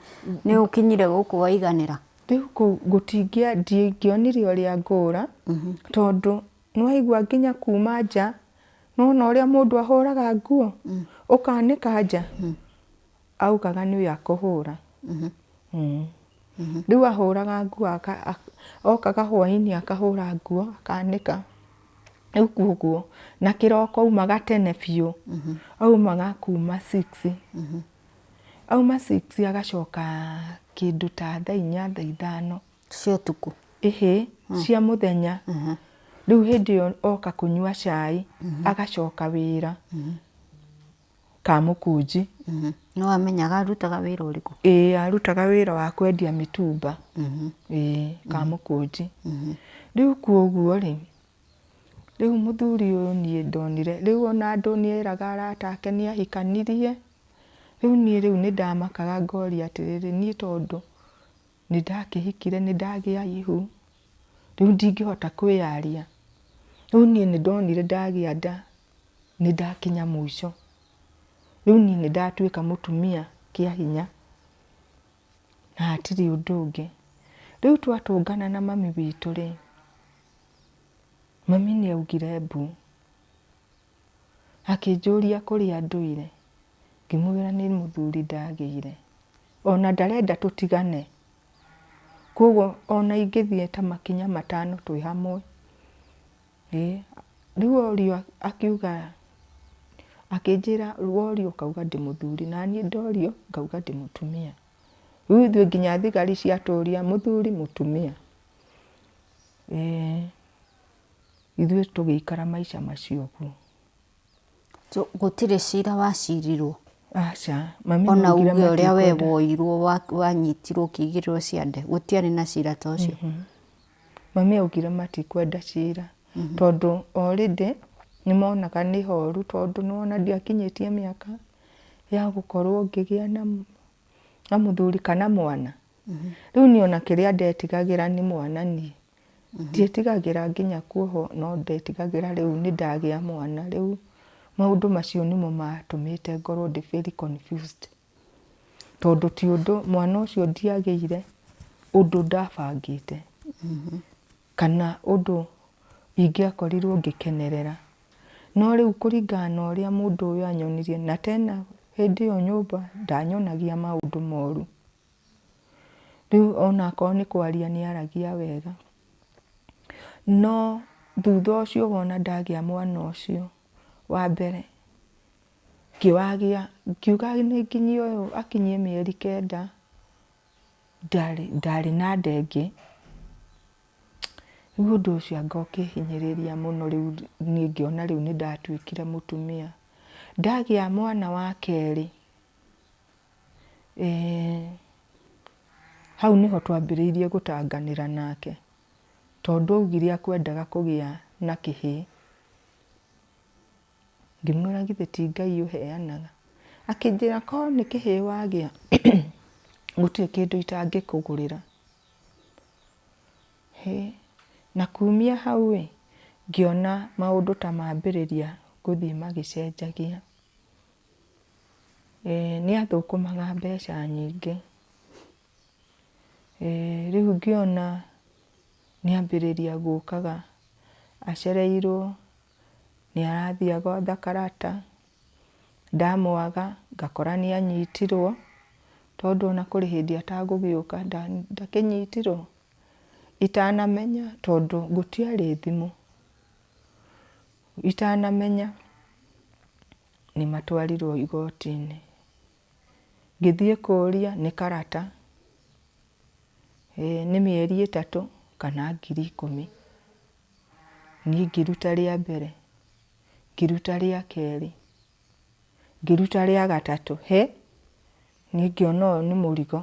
S1: nĩ ũkinyire gũkũ waiganĩra?
S2: Rĩu kũu gũtingĩa ndingĩonire ũrĩa ngũra tondũ nĩwaigua nginya kuma nja nĩwona ũrĩa mũndũ ahũraga nguo ũkanĩka nja augaga nĩwe akũhũra. Rĩu ahũraga nguo okaga hwainĩ akahũra nguo akanĩka. Rĩu koguo na kĩroko aumaga tene biũ, aumaga kuma six. Auma six agacoka kĩndũ ta thaa inya thaa ithano.
S1: Cia ũtukũ?
S2: Ĩhĩ, cia mũthenya. Rĩu hĩndĩ ĩyo oka kũnyua cai, agacoka wĩra. Kamũkũnji.
S1: Nĩ wamenyaga arutaga wĩra ũrĩkũ?
S2: Ĩĩ arutaga wĩra wa kwendia mĩtumba. Ĩĩ Kamũkũnji. Rĩu koguo rĩ, rĩu mũthuri ũyũ niĩ ndonire, rĩu ona andũ nĩ eraga arata ake nĩ ahikanirie, rĩu niĩ rĩu nĩ ndamakaga ngoria atĩrĩrĩ, niĩ tondũ nĩ ndakĩhikire nĩ ndagĩa ihu, rĩu ndingĩhota kwĩyaria. Rĩu niĩ nĩ ndonire ndagĩa nda nĩ ndakinya mũico. Rĩu niĩ nĩ ndatuĩka mũtumia kĩa hinya na hatirĩ ũndũ ũngĩ. Rĩu twatũngana na mami witũ rĩ, mami nĩ augire mbu. Akĩnjũria kũrĩa ndũire, ngĩmwĩra nĩ mũthuri ndagĩire. Ona ndarenda tũtigane. Koguo ona ingĩthiĩ ta makinya matano twĩ hamwe. Ĩĩ, rĩu orio akiuga Akĩnjĩra worio ũkauga ndĩ mũthuri, naniĩ ndorio ngauga ndĩ mũtumia. Rĩu ithuĩ nginya thigari ciatũria mũthuri mũtumia. Ĩĩ ithuĩ tũgĩikara maica macio ũguo.
S1: So, gũtirĩ cira wacirirwo?
S2: Aca, mami
S1: Ona
S2: nĩaugire
S1: uge ũrĩa we
S2: matikwenda.
S1: woirwo wanyitirwo ũkĩigĩrĩrwo ciande, gũtiarĩ na cira ta ũcio?
S2: Mami augire matikwenda cira tondũ already nĩmonaga nĩ horu tondũ nĩwona ndiakinyĩtie mĩaka ya gũkorwo ngĩgĩa na mũthuri kana mwana. Rĩu niĩ ona kĩrĩa ndetigagĩra nĩ mwana niĩ. Ndietigagĩra nginya kuohwo no ndetigagĩra rĩu nĩ ndagĩa mwana. Rĩu maũndũ macio nĩmo matũmĩte ngorwo ndĩ very confused. Tondũ ti ũndũ mwana ũcio ndiagĩire ũndũ ndabangĩte kana ũndũ ingĩakorirwo ngĩkenerera. No rĩu kũringana na ũrĩa mũndũ ũyũ anyonirie, na tena hĩndĩ ĩyo nyũmba ndanyonagia maũndũ moru. Rĩu ona akorwo nĩ kwaria nĩ aragia wega. No thutha ũcio wona ndagĩa mwana ũcio wa mbere, ngĩwagĩa, ngiuga nĩ nginyie ũyũ akinyie mĩeri 9, ndarĩ na nda ĩngĩ. Rĩu ũndũ ũcio anga ũkĩhinyĩrĩria mũno rĩu niĩ ngĩona rĩu nĩ ndatuĩkire mũtumia. Ndagĩa mwana wa kerĩ, hau nĩho twambĩrĩirie gũtanganĩra nake, tondũ augire akwendaga kũgĩa na kĩhĩĩ. Ngĩmwĩra githĩ ti Ngai ũheanaga. Akĩnjĩra korwo nĩ kĩhĩĩ wagĩa gũtirĩ kĩndũ itangĩkũgũrĩra. Hĩ, na kumia hau ĩ, ngĩona maũndũ ta mambĩrĩria gũthiĩ magĩcenjagia. Nĩ athũkũmaga mbeca nyingĩ. Rĩu ngĩona nĩ ambĩrĩria gũkaga acereirwo, nĩ arathiĩ agwetha karata, ndamwaga ngakora nĩ anyitirwo, tondũ ona kũrĩ hĩndĩ atagũgĩũka ndakĩnyitirwo, itanamenya tondũ gũtiarĩ thimũ, itanamenya nĩ matwarirwo igoti-inĩ. Ngĩthiĩ kũria nĩ karata, ĩĩ nĩ mĩeri 3 kana 10,000. Niĩ ngĩruta rĩa mbere, ngĩruta rĩa kerĩ, ngĩruta rĩa gatatũ, hĩ, niĩ ngĩona ũyũ nĩ mũrigo.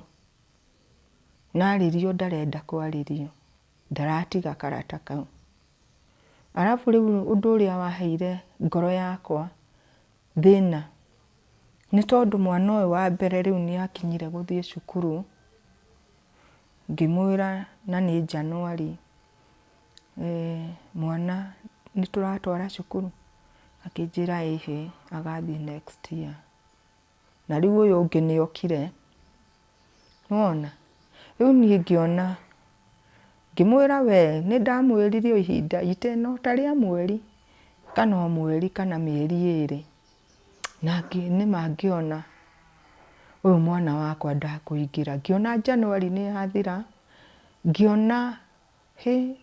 S2: Narĩrio ndarenda kwarĩrio, ndaratiga karata kau. Arabu rĩu ũndũ ũrĩa waheire ngoro yakwa thĩna, nĩ tondũ mwana ũyũ wa mbere rĩu nĩ akinyire gũthiĩ cukuru, ngĩmwĩra na nĩ January, mwana nĩ tũratwara cukuru? Akĩnjĩra ĩhĩ, agathiĩ next year. Na rĩu ũyũ ũngĩ nĩ okire, nĩ wona? Rĩu niĩ ngĩona, ngĩmwĩra we nĩ ndamwĩrire o ihinda itena o ta rĩa mweri, kana o mweri kana mĩeri ĩrĩ. Na nĩma ngĩona ũyũ mwana wakwa ndakũingĩra. Ngĩona January nĩ yathira, ngĩona hĩ,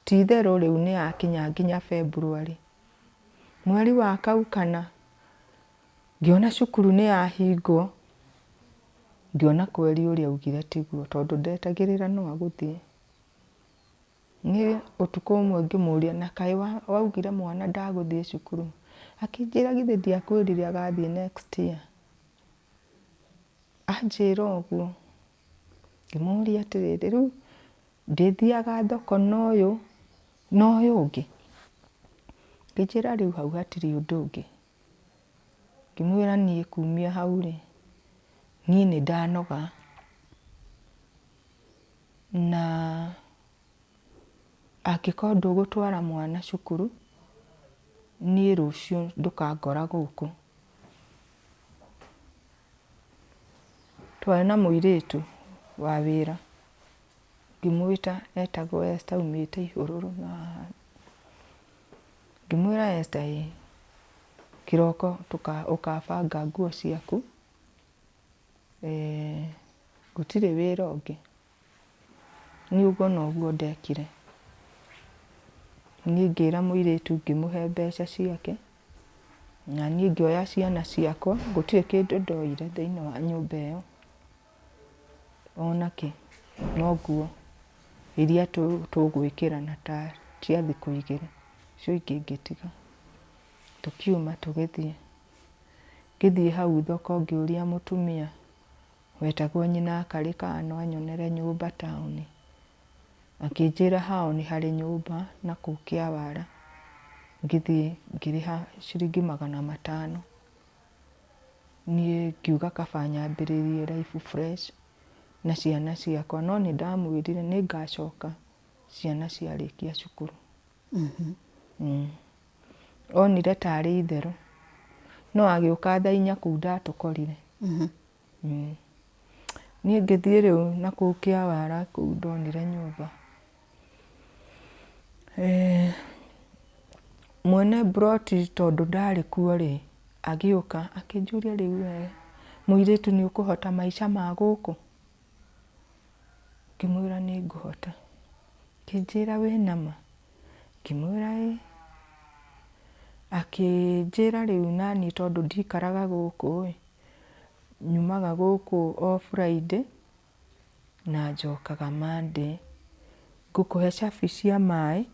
S2: ti itherũ rĩu nĩ yakinya nginya February. Mweri wa kau kana, ngĩona cukuru nĩ yahingwo, ngĩona kweri ũrĩa augire tiguo tondũ ndetagĩrĩra no agũthiĩ. Niĩ ũtukũ ũmwe ngĩmũria na kaĩ waugire mwana ndagũthiĩ cukuru? Akĩnjĩra githĩ ndiakwĩrire agathiĩ next year. Anjĩra ũguo, ngĩmũria atĩrĩrĩ, rĩu ndĩthiaga thoko na ũyũ na ũyũ ũngĩ? Akĩnjĩra rĩu hau hatirĩ ũndũ ũngĩ. Ngĩmwĩra niĩ kumia hau rĩ, niĩ nĩ ndanoga na angĩkorwo ndũgũtwara mwana cukuru, niĩ rũciũ ndũkangora gũkũ. Twarĩ na mũirĩtu wa wĩra, ngĩmwĩta etagwo Esther aumĩte Ihũrũrũ na ngĩmwĩra Esther ĩ, kĩroko ũkabanga nguo ciaku, gũtirĩ wĩra ũngĩ. Niĩ ũguo noguo ndekire. Niĩ ngĩra mũirĩtu ngĩmũhe mbeca ciake, Na niĩ ngĩoya ciana ciakwa, gũtirĩ kĩndũ ndoire thĩinĩ wa nyũmba ĩyo ona kĩ, no nguo iria tũgwĩkĩra na ta cia thikũ igĩrĩ, icio ingĩ ngĩtiga. Tũkiuma tũgĩthiĩ, ngĩthiĩ hau thoko ngĩũria mũtumia wetagwo nyina Akarĩ kana no anyonere nyũmba taũni. Akĩnjĩra hao nĩ harĩ nyũmba na kũu Kĩawara, ngĩthiĩ ngĩrĩha ciringi 500. Niĩ ngiuga kaba nyambĩrĩrie life fresh na ciana ciakwa, no nĩ ndamwĩrire nĩ ngacoka ciana ciarĩkia cukuru. Onire tarĩ itherũ, no agĩũka thaa inya kũu ndatũkorire. Niĩ ngĩthiĩ rĩu na kũu Kĩawara kũu ndonire nyũmba. Mwene mburoti tondũ ndarĩ kuo rĩ, agĩũka akĩnjũria rĩu we mũirĩtu nĩ ũkũhota maica ma gũkũ? Ngĩmwĩra nĩ ngũhota. Akĩnjĩra wĩna ma? Ngĩmwĩra ĩĩ. Akĩnjĩra rĩu naniĩ tondũ ndikaraga gũkũ ĩ, nyumaga gũkũ o Friday na njokaga Monday. Ngũkũhe cabi cia maĩ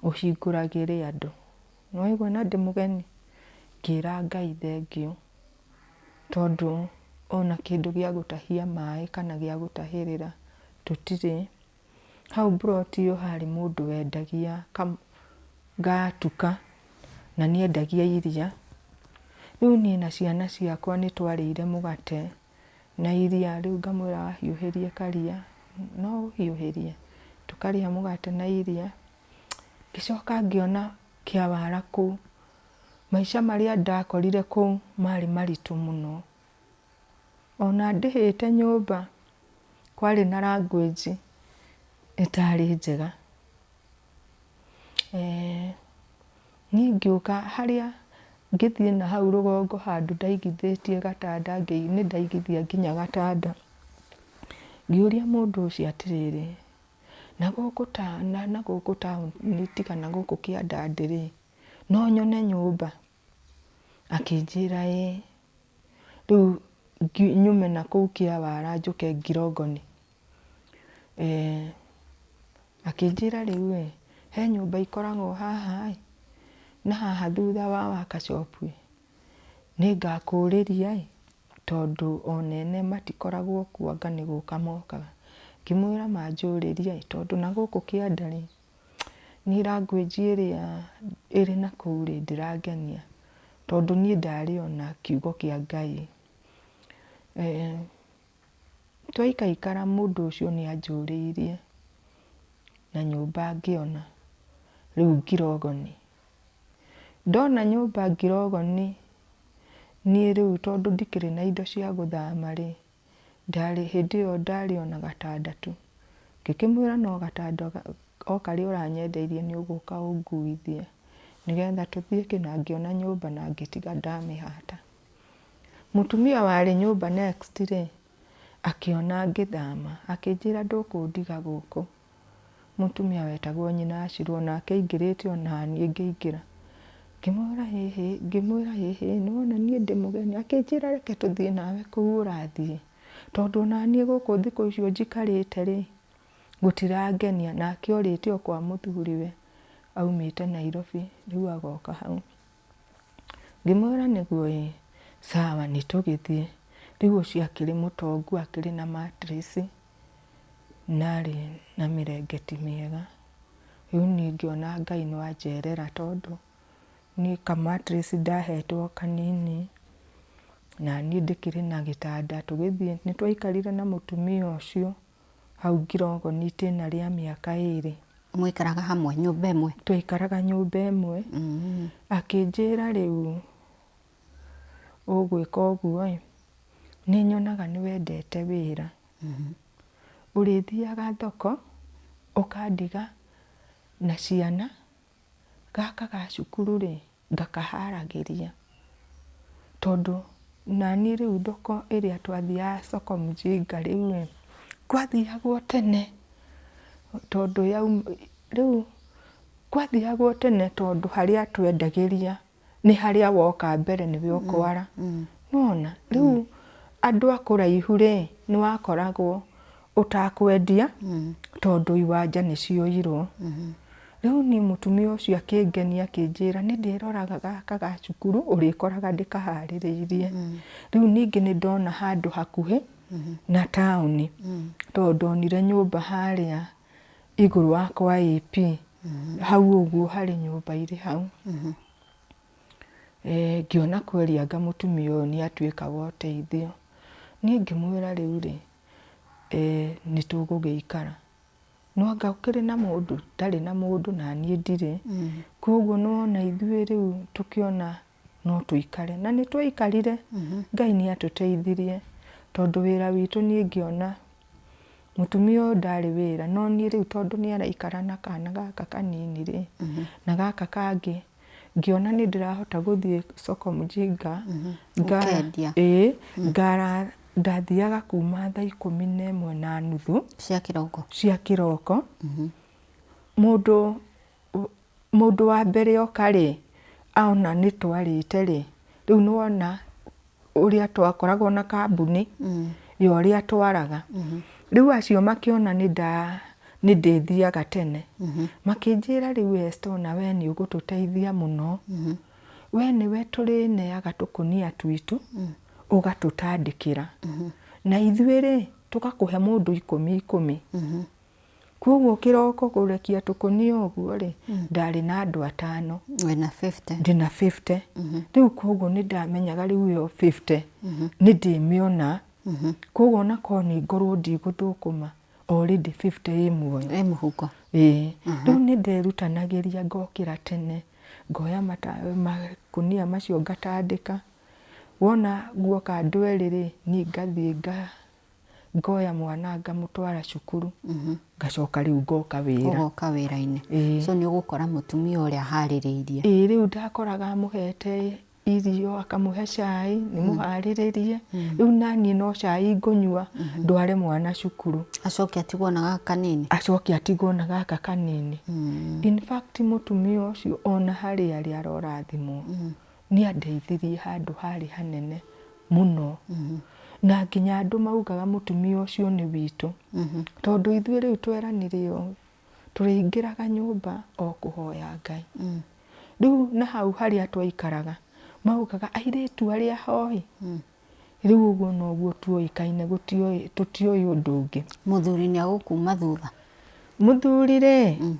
S2: ũhingũragĩre andũ. Nĩwaigua na ndĩ mũgeni? Ngĩra Ngai thengiũ tondũ ona kĩndũ gĩa gũtahia maĩ kana gĩa gũtahĩrĩra tũtirĩ. Hau mburoti ĩyo harĩ mũndũ wendagia gatuka na nĩ endagia iria. Rĩu niĩ na ciana ciakwa nĩ twarĩire mũgate na iria, rĩu ngamwĩra ahiũhĩrie karia, no ũhiũhĩrie? Tũkarĩa mũgate na iria. Ngĩcoka ngĩona kĩawara kũu, maica marĩa ndakorire kũu marĩ maritũ mũno. Ona ndĩhĩte nyũmba kwarĩ na language ĩtarĩ njega. Niĩ ngĩũka harĩa ngĩthiĩ na hau rũgongo handũ ndaigithĩtie gatanda nĩ ndaigithia nginya gatanda. Ngĩũria mũndũ ũcio atĩrĩrĩ, na gũkũ taũni tiga na gũkũ kĩanda rĩ, no nyone nyũmba? Akĩnjĩra ĩĩ. Rĩu nyume na kũu Kĩawara njũke Ngirongoni. Akĩnjĩra rĩu ĩ, he nyũmba ikoragwo haha ĩ, na haha thutha wa workshop ĩ, nĩngakũrĩria ĩ, tondũ ona ene matikoragwo kuo anga nĩ gũka mokaga. Ngĩmwĩra manjũrĩrie ĩ, tondũ na gũkũ kĩanda rĩ, niĩ language ĩrĩa ĩrĩ na kũu rĩ, ndĩrangenia, tondũ niĩ ndarĩ o na kiugo kĩa Ngai. Twaikaikara mũndũ ũcio nĩ anjũrĩirie na nyũmba ngĩona, rĩu Ngirogoni. Ndona nyũmba Ngirogoni, niĩ rĩu tondũ ndikĩrĩ na indo cia gũthama rĩ, Ndarĩ, hĩndĩ ĩyo ndarĩ o na gatanda tu. Ngĩkĩmwĩra no gatanda o karĩa ũranyendeirie nĩ ũgũka ũnguithie nĩgetha tũthiĩ kĩ, na ngĩona nyũmba na ngĩtiga ndamĩhata. Mũtumia warĩ nyũmba next rĩ, akĩona ngĩthama, akĩnjĩra ndũkũndiga gũkũ. Mũtumia wetagwo nyina Ashirũ onake aingĩrĩte onaniĩ ngĩingĩra. Ngĩmwĩra ĩhĩ, ngĩmwĩra ĩhĩ nĩwona niĩ ndĩ mũgeni, akĩnjĩra reke tũthiĩ nawe kũu ũrathiĩ, tondũ onaniĩ gũkũ thikũ icio njikarĩte rĩ, gũtirangenia. Nake orĩte o kwa mũthuriwe, aumĩte Nairobi rĩu agoka hau. Ngĩmwĩra nĩguo ĩĩ, sawa nĩtũgĩthiĩ. Rĩu ũcio akĩrĩ mũtongu akĩrĩ na mattress. Na arĩ na mĩrengeti mĩega. Rĩu niĩ ngĩona Ngai nĩ wanjerera tondũ niĩ ka mattress ndahetwo kanini, na niĩ ndĩkĩrĩ na gĩtanda. Tũgĩthiĩ, nĩ twaikarire na mũtumia ũcio hau Ngirongoni itĩna rĩa mĩaka ĩrĩ.
S1: Mwaikaraga hamwe nyũmba ĩmwe?
S2: Twaikaraga nyũmba ĩmwe. Akĩnjĩra rĩu ũgwĩka ũguo ĩ, nĩ nyonaga nĩ wendete wĩra. Ũrĩthiaga thoko ũkandiga na ciana, gaka ga cukuru rĩ, ngakaharagĩria. Tondũ naniĩ rĩu thoko ĩrĩa twathiaga soko mjinga rĩu ĩ, gwathiagwo tene tondũ rĩu gwathiagwo tene tondũ harĩa twendagĩria Nĩ harĩa woka mbere nĩwe ũkwara. Nĩwona? Rĩu andũ a kũraihu rĩ, nĩ wakoragwo ũtakwendia tondũ iwanja nĩ cioirwo. Rĩu niĩ mũtumia ũcio akĩngenia akĩnjĩra nĩ ndĩroraga gaka ga cukuru ũrĩkoraga ndĩkaharĩrĩirie. Rĩu ningĩ nĩ ndona handũ hakuhĩ na taũni tondũ ndonire nyũmba harĩa igũrũ wa kwa AP, hau ũguo harĩ nyũmba irĩ hau. Ngĩona kweri anga mũtumia ũyũ nĩ atuĩka wa ũteithio. Niĩ ngĩmwĩra rĩu rĩ, nĩ tũgũgĩikara. No anga ũkĩrĩ na mũndũ? Ndarĩ na mũndũ na niĩ ndirĩ. Koguo nĩ wona ithuĩ rĩu tũkĩona no tũikare. Na nĩ twaikarire, Ngai nĩ atũteithirie tondũ wĩra witũ niĩ ngĩona mũtumia ũyũ ndarĩ wĩra, no niĩ rĩu tondũ nĩ araikara na kana gaka kanini rĩ, na gaka kangĩ, ngĩona nĩ ndĩrahota gũthiĩ soko mjinga,
S1: Ũkendia.
S2: Ĩĩ, ngara ndathiaga kuma thaa 11:30
S1: Cia kĩroko.
S2: Cia kĩroko. Mũndũ wa mbere oka rĩ, ona nĩ twarĩte rĩ, rĩu nĩ wona ũrĩa twakoragwo na kambuni ya ũrĩa twaraga. Rĩu acio makĩona nĩ nĩ ndĩthiaga tene, makĩnjĩra rĩu Esther ona we nĩ ũgũtũteithia mũno. We nĩwe tũrĩneaga tũkũnia twitũ, ũgatũtandĩkĩra. Na ithuĩ rĩ, tũgakũhe mũndũ ikũmi ikũmi. Koguo kĩroko kũrekia tũkũnia ũguo rĩ, ndarĩ na andũ atano.
S1: Wĩna 50.
S2: Ndĩna 50. Rĩu koguo nĩ ndamenyaga rĩu ĩyo 50 nĩ ndĩmĩona. Koguo ona korwo nĩ ngorwo ndigũthũkũma, already 50 ĩ muoyo.
S1: Ĩ mũhuko.
S2: Ĩĩ. Rĩu nĩ nderutanagĩria ngokĩra tene, ngoya makũnia macio ngatandĩka. Wona guoka andũ erĩ rĩ, niĩ ngathiĩ ngoya mwana ngamũtwara cukuru, ngacoka rĩu ngoka wĩra.
S1: Ũgoka wĩra-inĩ.
S2: Ĩĩ.
S1: So nĩ ũgũkora mũtumia ũrĩa aharĩrĩirie.
S2: Ĩĩ, rĩu ndakoraga amũhete irio, akamũhe cai, nĩ mũharĩrĩrie. Rĩu naniĩ no cai ngũnyua, ndware mwana cukuru.
S1: Acoke atigwo na gaka kanini.
S2: Acoke atigwo na gaka kanini. In fact mũtumia ũcio ona harĩa arĩ arorathimwo. Nĩ andeithirie handũ harĩ hanene mũno. Na nginya andũ maugaga mũtumia ũcio nĩ witũ. Tondũ ithuĩ rĩu tweranire ũũ, tũrĩingĩraga nyũmba o kũhoya Ngai. Rĩu na hau harĩa twaikaraga, maugaga airĩtu arĩa ahoi. Rĩu ũguo noguo tuoĩkaine, gũtioĩ, tũtioĩ ũndũ ũngĩ.
S1: Mũthuri nĩ agũkuma thutha?
S2: Mũthuri rĩ,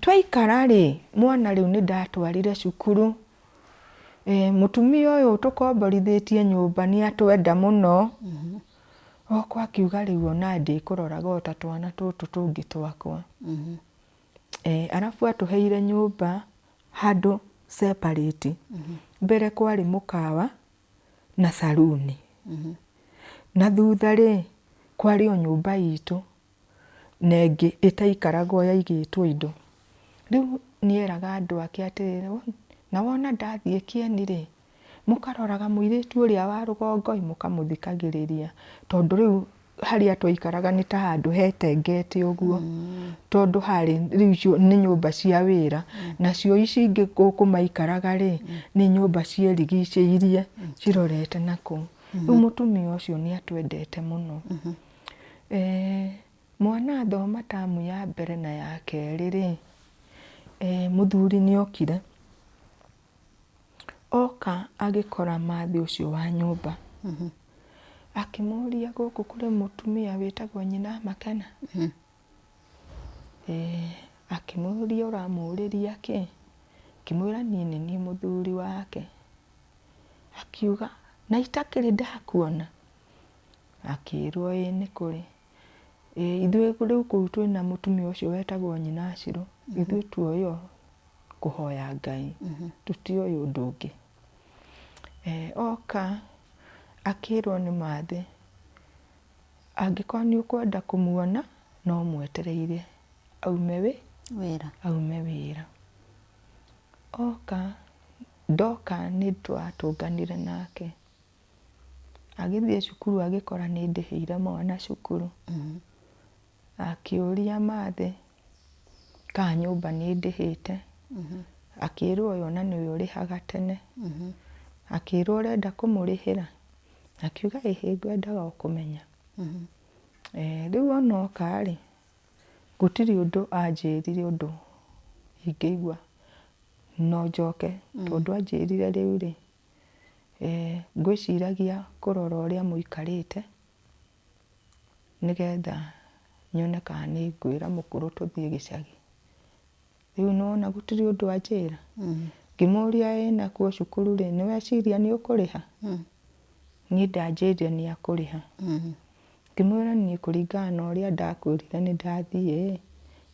S2: twaikara rĩ, mwana rĩu nĩ ndatwarire cukuru. Mũtumia ũyũ tũkomborithĩtie nyũmba nĩ atwenda mũno. Okwa akiuga rĩu ona ndĩkũroraga o ta twana tũtũ tũngĩ twakwa. Arabu atũheire nyũmba handũ separate. Mbere kwarĩ mũkawa na saruni. Na thutha rĩ, kwarĩ o nyũmba itũ na ĩngĩ ĩtaikaragwo yaigĩtwo indo. Rĩu nĩeraga andũ ake atĩrĩrĩ, na wona ndathiĩ kĩeni rĩ, mũkaroraga mũirĩtu ũrĩa wa rũgongo ĩ, mũkamũthikagĩrĩria. Tondũ rĩu harĩa twaikaraga nĩ ta handũ hetengete ũguo. Tondũ harĩ rĩu icio nĩ nyũmba cia wĩra. Nacio ici ingĩ gũkũ maikaraga rĩ, nĩ nyũmba ciĩrigicĩirie cirorete na kũu. Rĩu mũtumia ũcio nĩ atwendete mũno. Mwana athoma tamu ya mbere na ya kerĩ rĩ, mũthuri nĩ okire. Oka agĩkora mathĩ ũcio wa nyũmba. Akĩmũria gũkũ kũrĩ mũtumia wĩtagwo nyina Makena? Akĩmũria ũramũrĩria kĩ? Akĩmwĩra niĩ nĩ niĩ mũthuri wake. Akiuga na itakĩrĩ ndakuona? Akĩrwo ĩĩ nĩ kũrĩ. Ithuĩ rĩu kũu twĩna mũtumia ũcio wetagwo nyina Shiro, ithuĩ tuoĩ o kũhoya Ngai, tũtiũĩ ũndũ ũngĩ. Oka akĩrwo nĩ mathĩ, angĩkorwo nĩ ũkwenda kũmuona, no mwetereire aume
S1: wĩra.
S2: Aume wĩra. Oka, ndoka nĩ twatũnganire nake. Agĩthiĩ cukuru agĩkora nĩ ndĩhĩire mwana cukuru. Akĩũria mathĩ kana nyũmba nĩ ndĩhĩte. Akĩrwo ũyũ ona nĩwe ũrĩhaga tene. Akĩrwo ũrenda kũmũrĩhĩra? Akiuga ĩhĩ ngwendaga o kũmenya. Rĩu ona oka rĩ, gũtirĩ ũndũ anjĩrire ũndũ ingĩigua no njoke tondũ anjĩrire rĩu rĩ, ngwĩciragia kũrora ũrĩa mũikarĩte nĩgetha nyone kana nĩ ngwĩra mũkũrũ tũthiĩ gĩcagi. Rĩu nĩwona gũtirĩ ũndũ anjĩra. Ngĩmũria ĩ nakuo cukuru rĩ, nĩweciria nĩ ũkũrĩha? Niĩ ndanjĩrire nĩ akũrĩha. Ngĩmwĩra niĩ kũringana na ũrĩa ndakwĩrire nĩ ndathiĩ ĩ,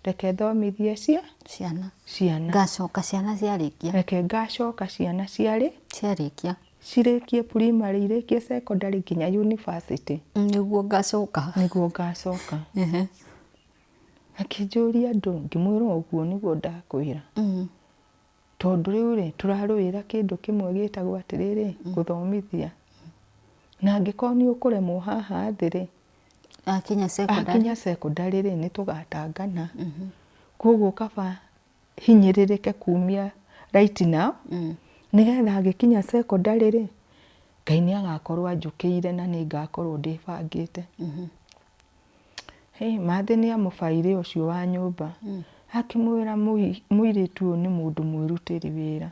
S2: reke thomithie
S1: Ciana.
S2: Ciana.
S1: Ngacoka ciana ciarĩkia.
S2: Reke ngacoka ciana ciarĩ
S1: Ciarĩkia.
S2: Cirĩkie primary, irĩkie secondary nginya university.
S1: Nĩguo ngacoka.
S2: Nĩguo ngacoka. Akĩnjũria ndũ, ngĩmwĩra ũguo nĩguo ndakwĩra. Tondũ rĩu rĩ, tũrarũĩra kĩndũ kĩmwe gĩtagwo atĩrĩrĩ, gũthomithia. Na angĩkorwo nĩ ũkũremwo haha thĩ rĩ,
S1: Akinya secondary.
S2: Akinya secondary rĩ, nĩ tũgatangana. Koguo kaba hinyĩrĩrĩke kumia right now, nĩgetha agĩkinya secondary rĩ, Ngai nĩ agakorwo anjũkĩire na nĩ ngakorwo ndĩbangĩte. Hĩ, Mathĩ nĩ amũbaire ũcio wa nyũmba, akĩmwĩra mũirĩtu ũyũ nĩ mũndũ mwĩrutĩri wĩra.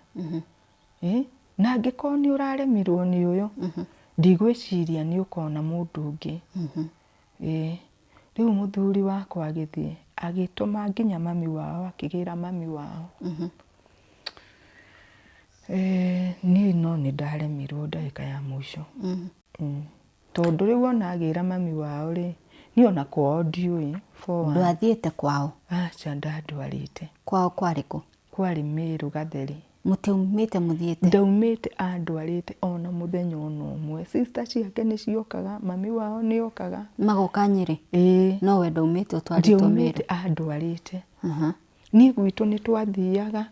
S2: Ĩ, na angĩkorwo nĩ ũraremirwo nĩ ũyũ, ndigwĩciria nĩ ũkona mũndũ ũngĩ. Ĩ, rĩu mũthuri wakwa agĩthiĩ, agĩtũma nginya mami wao, akĩgĩra mami wao. Niĩ no nĩ ndaremirwo ndagĩka ya mũico. Tondũ rĩu ona agĩra mami wao rĩ, niĩ ona kwao ndiũĩ for one.
S1: Ndwathiĩte kwao?
S2: Aca ndandwarĩte.
S1: Kwao kwarĩ kũ?
S2: Kwarĩ Mĩrũ Gatheri.
S1: Mũtiaumĩte mũthiĩte?
S2: Ndaumĩte andwarĩte ona mũthenya ona ũmwe. Sister ciake nĩ ciokaga, mami wao nĩ okaga.
S1: Magoka Nyĩrĩ?
S2: Ĩĩ.
S1: No we ndaumĩte ũtwarĩtwo Mĩrũ?
S2: Ndiaumĩte andwarĩte. Niĩ gwitũ nĩ twathiaga.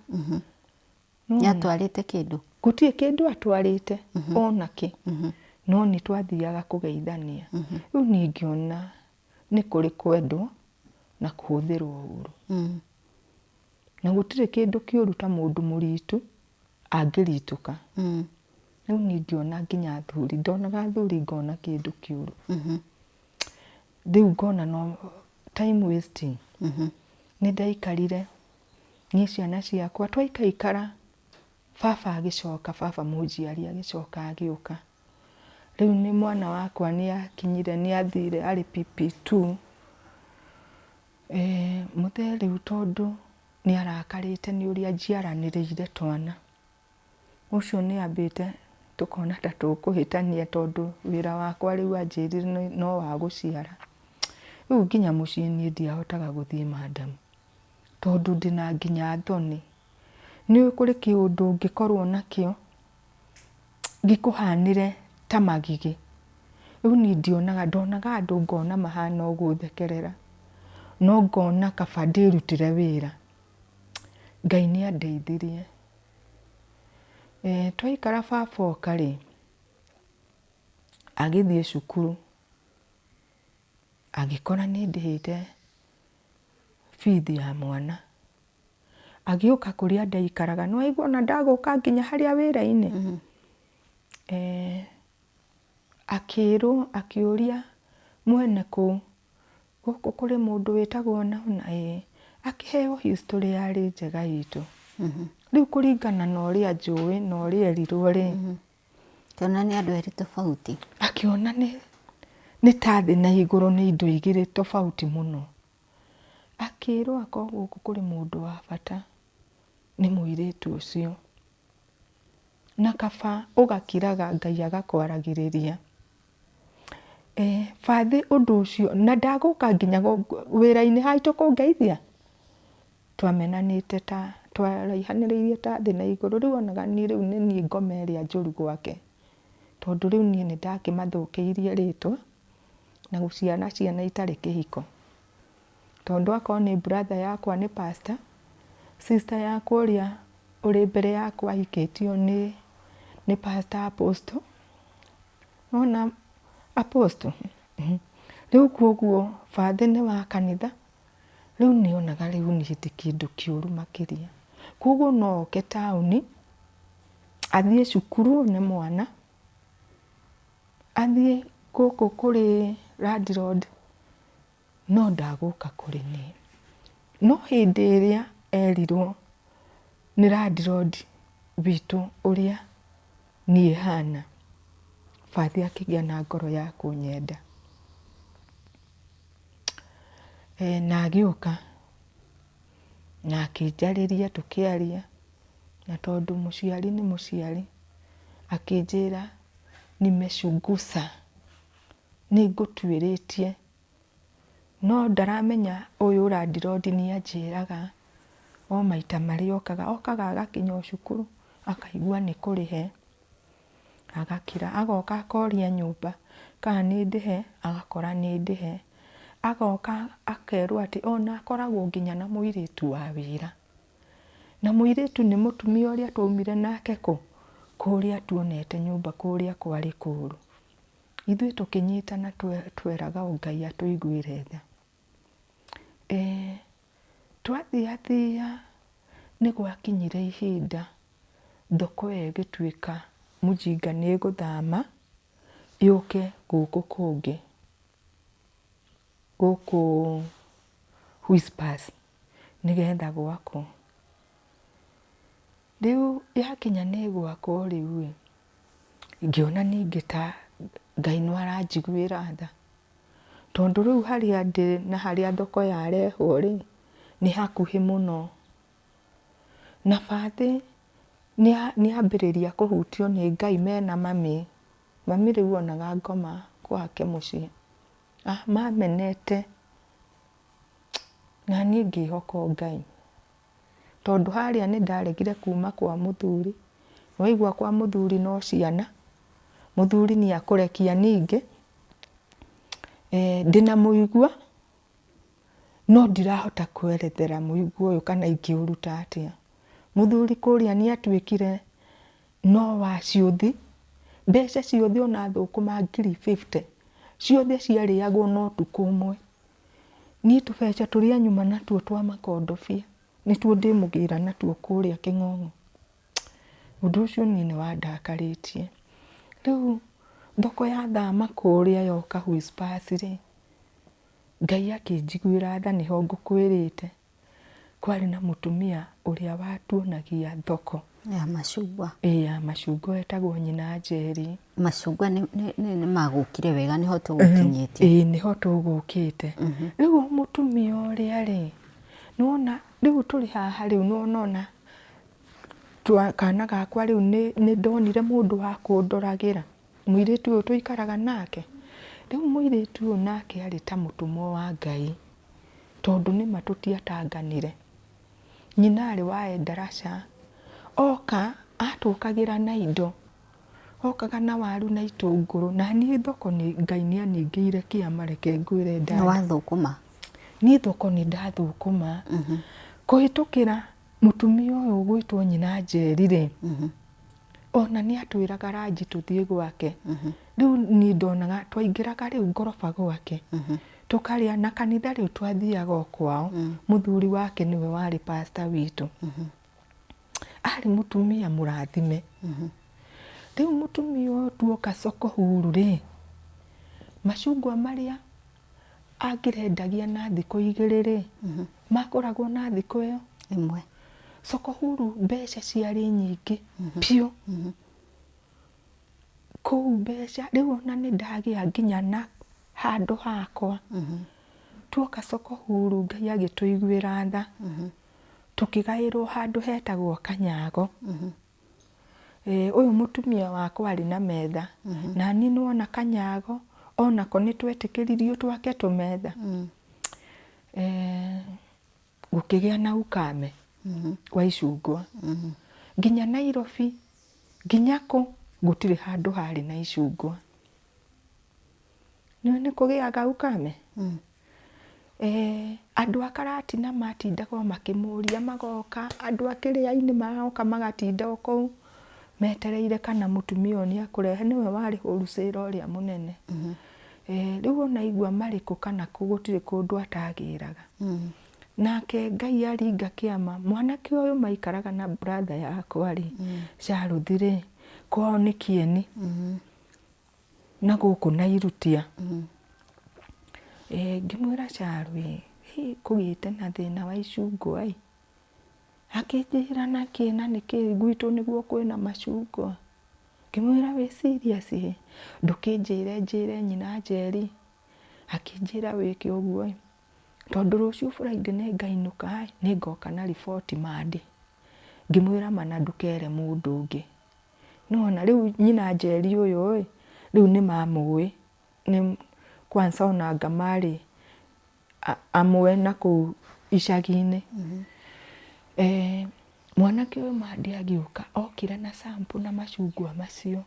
S1: Nĩatwarĩte kĩndũ?
S2: Gũtirĩ kĩndũ atwarĩte ona kĩ, no nĩ twathiaga kũgeithania. Rĩu niĩ ngĩona nĩ kũrĩ kwendwo na kũhũthĩrwo ũru. Na gũtirĩ kĩndũ kĩũru ta mũndũ mũritu angĩritũka. Rĩu niĩ ngĩona nginya athuri, ndonaga athuri ngona kĩndũ kĩũru. Rĩu ngona no time wasting. Nĩ ndaikarire niĩ ciana ciakwa twaikaikara, baba agĩcoka, baba mũnjiari agĩcoka agĩũka. Rĩu nĩ mwana wakwa nĩ akinyire, nĩ athire arĩ PP2. Mũthee rĩu tondũ nĩ arakarĩte nĩ ũrĩa njiaranĩrĩire twana, Ũcio nĩ ambĩte tũkona ta tũkũhĩtania tondũ wĩra wakwa rĩu anjĩrire no wa gũciara. Rĩu nginya mũciĩ niĩ ndiahotaga gũthiĩ madam, tondũ ndĩna nginya thoni. Nĩũĩ kũrĩ kĩũndũ ũngĩkorwo nakĩo gĩkũhanĩre ta magigi. Rĩu niĩ ndionaga, ndonaga andũ ngona mahana o gũthekerera, no ngona kaba ndĩrutĩre wĩra. Ngai nĩ andeithirie. Twaikara baba oka rĩ, agĩthiĩ cukuru, agĩkora nĩ ndĩhĩte bithi ya mwana. Agĩũka kũrĩa ndaikaraga, nĩ waigua ona ndagũka nginya harĩa wĩra-inĩ. Akĩrwo, akĩũria mwene kũu, gũkũ kũrĩ mũndũ wĩtagwo ũna ũna? Ĩĩ. Akĩheo history yarĩ njega itũ. Rĩu kũringana na ũrĩa anjũĩ na ũrĩa erirwo rĩ.
S1: Akĩona nĩ andũ erĩ tofauti.
S2: Akĩona nĩ ta thĩ na igũrũ, nĩ indo igĩrĩ tofauti mũno. Akĩrwo akorwo gũkũ kũrĩ mũndũ wa bata nĩ mũirĩtu ũcio. Na kaba ũgakiraga Ngai agakwaragĩrĩria. Bathĩ ũndũ ũcio, na ndagũka nginya wĩra-inĩ haitũ kũngeithia? Twamenanĩte ta, twaraihanĩrĩirie ta thĩ na igũrũ. Rĩu onaga niĩ rĩu nĩ niĩ ngoma ĩrĩa njũru gwake. Tondũ rĩu niĩ nĩ ndakĩmathũkĩirie rĩtwa na gũciara ciana itarĩ kĩhiko. Tondũ akorwo nĩ brother yakwa nĩ pastor, sister yakwa ũrĩa ũrĩ mbere yakwa ahikĩtio nĩ pastor apostle. Nĩwona apostle? Rĩu koguo bathĩ nĩ wa kanitha, rĩu nĩonaga rĩu niĩ ndĩ kĩndũ kĩũru makĩria. Koguo no oke taũni, athiĩ cukuru one mwana, athiĩ gũkũ kũrĩ landlord, no ndagũka kũrĩ niĩ. No hĩndĩ ĩrĩa erirwo nĩ landlord witũ ũrĩa niĩ hana, bathi akĩgĩa na ngoro ya kũnyenda. Na agĩũka na akĩnjarĩria tũkĩaria, na tondũ mũciari nĩ mũciari, akĩnjĩra nimechunguza, nĩngũtuĩrĩtie, no ndaramenya ũyũ landlord nĩ anjĩraga o maita marĩa okaga, okaga agakinya o cukuru akaigua nĩ kũrĩhe. Agakira, agoka akoria nyũmba kana nĩ ndĩhe, agakora nĩ ndĩhe. Agoka akerwo atĩ ona akoragwo nginya na mũirĩtu wa wĩra. Na mũirĩtu nĩ mũtumia ũrĩa twaumire nake kũ? Kũrĩa tuonete nyũmba kũrĩa kwarĩ kũru. Ithuĩ tũkĩnyitana tweraga o Ngai atũiguĩre tha. Twathiathia nĩ gwakinyire ihinda thoko ĩyo ĩgĩtuĩka mũjinga nĩ ĩgũthama yũke gũkũ kũngĩ, gũkũ Whispers nĩgetha gwakwo. Rĩu yakinya nĩ ĩgwakwo rĩu ĩ, ngĩona ningĩ ta Ngai no aranjiguĩra tha. Tondũ rĩu harĩa ndĩ na harĩa thoko yarehwo rĩ, nĩ hakuhĩ mũno. Na bathĩ nĩ ambĩrĩria kũhutio nĩ Ngai mena mami. Mami rĩu onaga ngoma gwake mũciĩ. Mamenete na niĩ ngĩhoka o Ngai. Tondũ harĩa nĩ ndaregire kuma kwa mũthuri, waigua kwa mũthuri no ciana, mũthuri nĩ akũrekia ningĩ, ndĩna mũigua no ndirahota kwerethera mũigua ũyũ kana ingĩũruta atĩa. Mũthuri kũrĩa nĩ atuĩkire no wa ciũthi, mbeca ciothe ona thũkũma ngiri 50, ciothe ciarĩagwo na ũtukũ ũmwe. Niĩ tũbeca tũrĩa nyuma natuo twa makondobia nĩtuo ndĩmũgĩra natuo kũrĩa kĩng'ong'o. Ũndũ ũcio niĩ nĩ wandakarĩtie. Rĩu thoko yathama kũrĩa yoka Whispers rĩ, Ngai akĩnjiguĩra tha nĩho ngũkwĩrĩte. Kwarĩ na mũtumia ũrĩa watuonagia thoko.
S1: Ya macungwa.
S2: Ĩĩ ya macungwa etagwo nyina Njeri.
S1: Macungwa nĩ magũkire wega nĩho tũgũkinyĩtie.
S2: Ĩĩ nĩho tũgũkĩte. Rĩu mũtumia ũrĩa rĩ, nĩwona rĩu tũrĩ haha rĩu nĩwona ona kana gakwa rĩu nĩ ndonire mũndũ wa kũndoragĩra, mũirĩtu ũyũ tũikaraga nake. Rĩu mũirĩtu ũyũ nake arĩ ta mũtũmwo wa Ngai, tondũ nĩma tũtiatanganire. Nyina arĩ wa Endarasha, oka atũkagĩra na indo, okaga na waru na itũngũrũ, na niĩ thoko Ngai nĩ aningĩire kĩama reke ngwĩre
S1: Nĩ wathũkũma?
S2: Niĩ thoko nĩ ndathũkũma, kũhĩtũkĩra Mũtumia ũyũ ũgwĩtwo nyina Njeri rĩ, ona nĩ atwĩraga ranji tũthiĩ gwake. Rĩu niĩ ndonaga twaingĩraga rĩu ngoroba gwake, tũkarĩa na kanitha rĩu twathiaga o kwao, mũthuri wake nĩwe warĩ pastor witũ. Arĩ mũtumia mũrathime. Rĩu mũtumia ũyũ tuoka soko huru rĩ, macungwa marĩa angĩrendagia na thikũ igĩrĩ-rĩ, magũragwo na thikũ ĩyo?
S1: Ĩmwe.
S2: Soko huru mbeca ciarĩ nyingĩ biũ. Kũu mbeca, rĩu ona nĩ ndagĩa nginya na handũ hakwa. Tuoka soko huru Ngai agĩtũiguĩra tha, tũkĩgaĩrwo handũ hetagwo Kanyago. Ũyũ mũtumia wakwa arĩ na metha, na niĩ nĩwona kanyago onako nĩtwetĩkĩririo twake tũmetha. Gũkĩgĩa na ukame wa icungwa. Nginya Nairobi, nginya kũ, gũtirĩ handũ harĩ na icungwa. Nĩũĩ nĩ kũgĩaga ukame? Andũ a Karatina matindaga o makĩmũria magoka, andũ a kĩrĩa-inĩ magoka magatinda o kũu metereire kana mũtumia ũyũ nĩ ekũrehe, nĩwe warĩ wholesale ũrĩa mũnene. Rĩu ona aigua marĩ kũ kana kũ gũtirĩ kũndũ atagĩraga. Nake Ngai aringa kĩama, mwanake ũyũ maikaraga na brother yakwa rĩ, Charles rĩ, kwao nĩ Kieni, na gũkũ Nairutia. Ngĩmwĩra Charles ĩ, kũgĩte na thĩna wa icungwa ĩ. Akĩnjĩra nakĩ na nĩkĩ gwitũ nĩguo kwĩna macungwa. Ngĩmwĩra wĩ serious ĩ, ndũkĩnjĩre njĩre nyina Njeri. Akĩnjĩra wĩke ũguo ĩ, tondũ rũciũ Friday nĩ ngainũka ĩ, nĩ ngoka na riboti Monday. Ngĩmwĩra ma na ndũkere mũndũ ũngĩ. Nĩwona rĩu nyina Njeri ũyũ ĩ, rĩu nĩ mamũĩ, nĩ kwanza ona anga marĩ amwe na kũu icagi-inĩ. Mwanake ũyũ Monday agĩũka, okire na sample na macungwa macio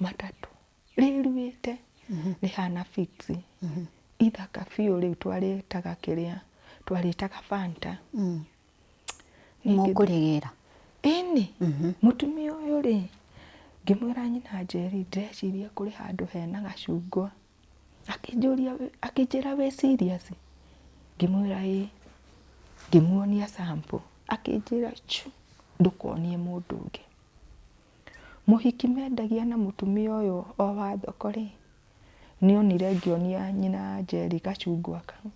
S2: matatũ. Rĩruĩte rĩhana figs ithaka biũ rĩu twarĩtaga kĩrĩa twarĩtaga Fanta.
S1: Mũkũrĩgĩra?
S2: Ĩni, mũtumia ũyũ rĩ, ngĩmwĩra nyina Njeri ndĩreciria kũrĩ handũ hena gacungwa. Akĩnjũria akĩnjĩra wĩ serious? Ngĩmwĩra ĩĩ. Ngĩmuonia sample akĩnjĩra chu ndũkonie mũndũ ũngĩ. Mũhiki mendagia na mũtumia ũyũ o wa thoko-rĩ, nĩonire ngĩonia nyina Njeri gacungwa kau,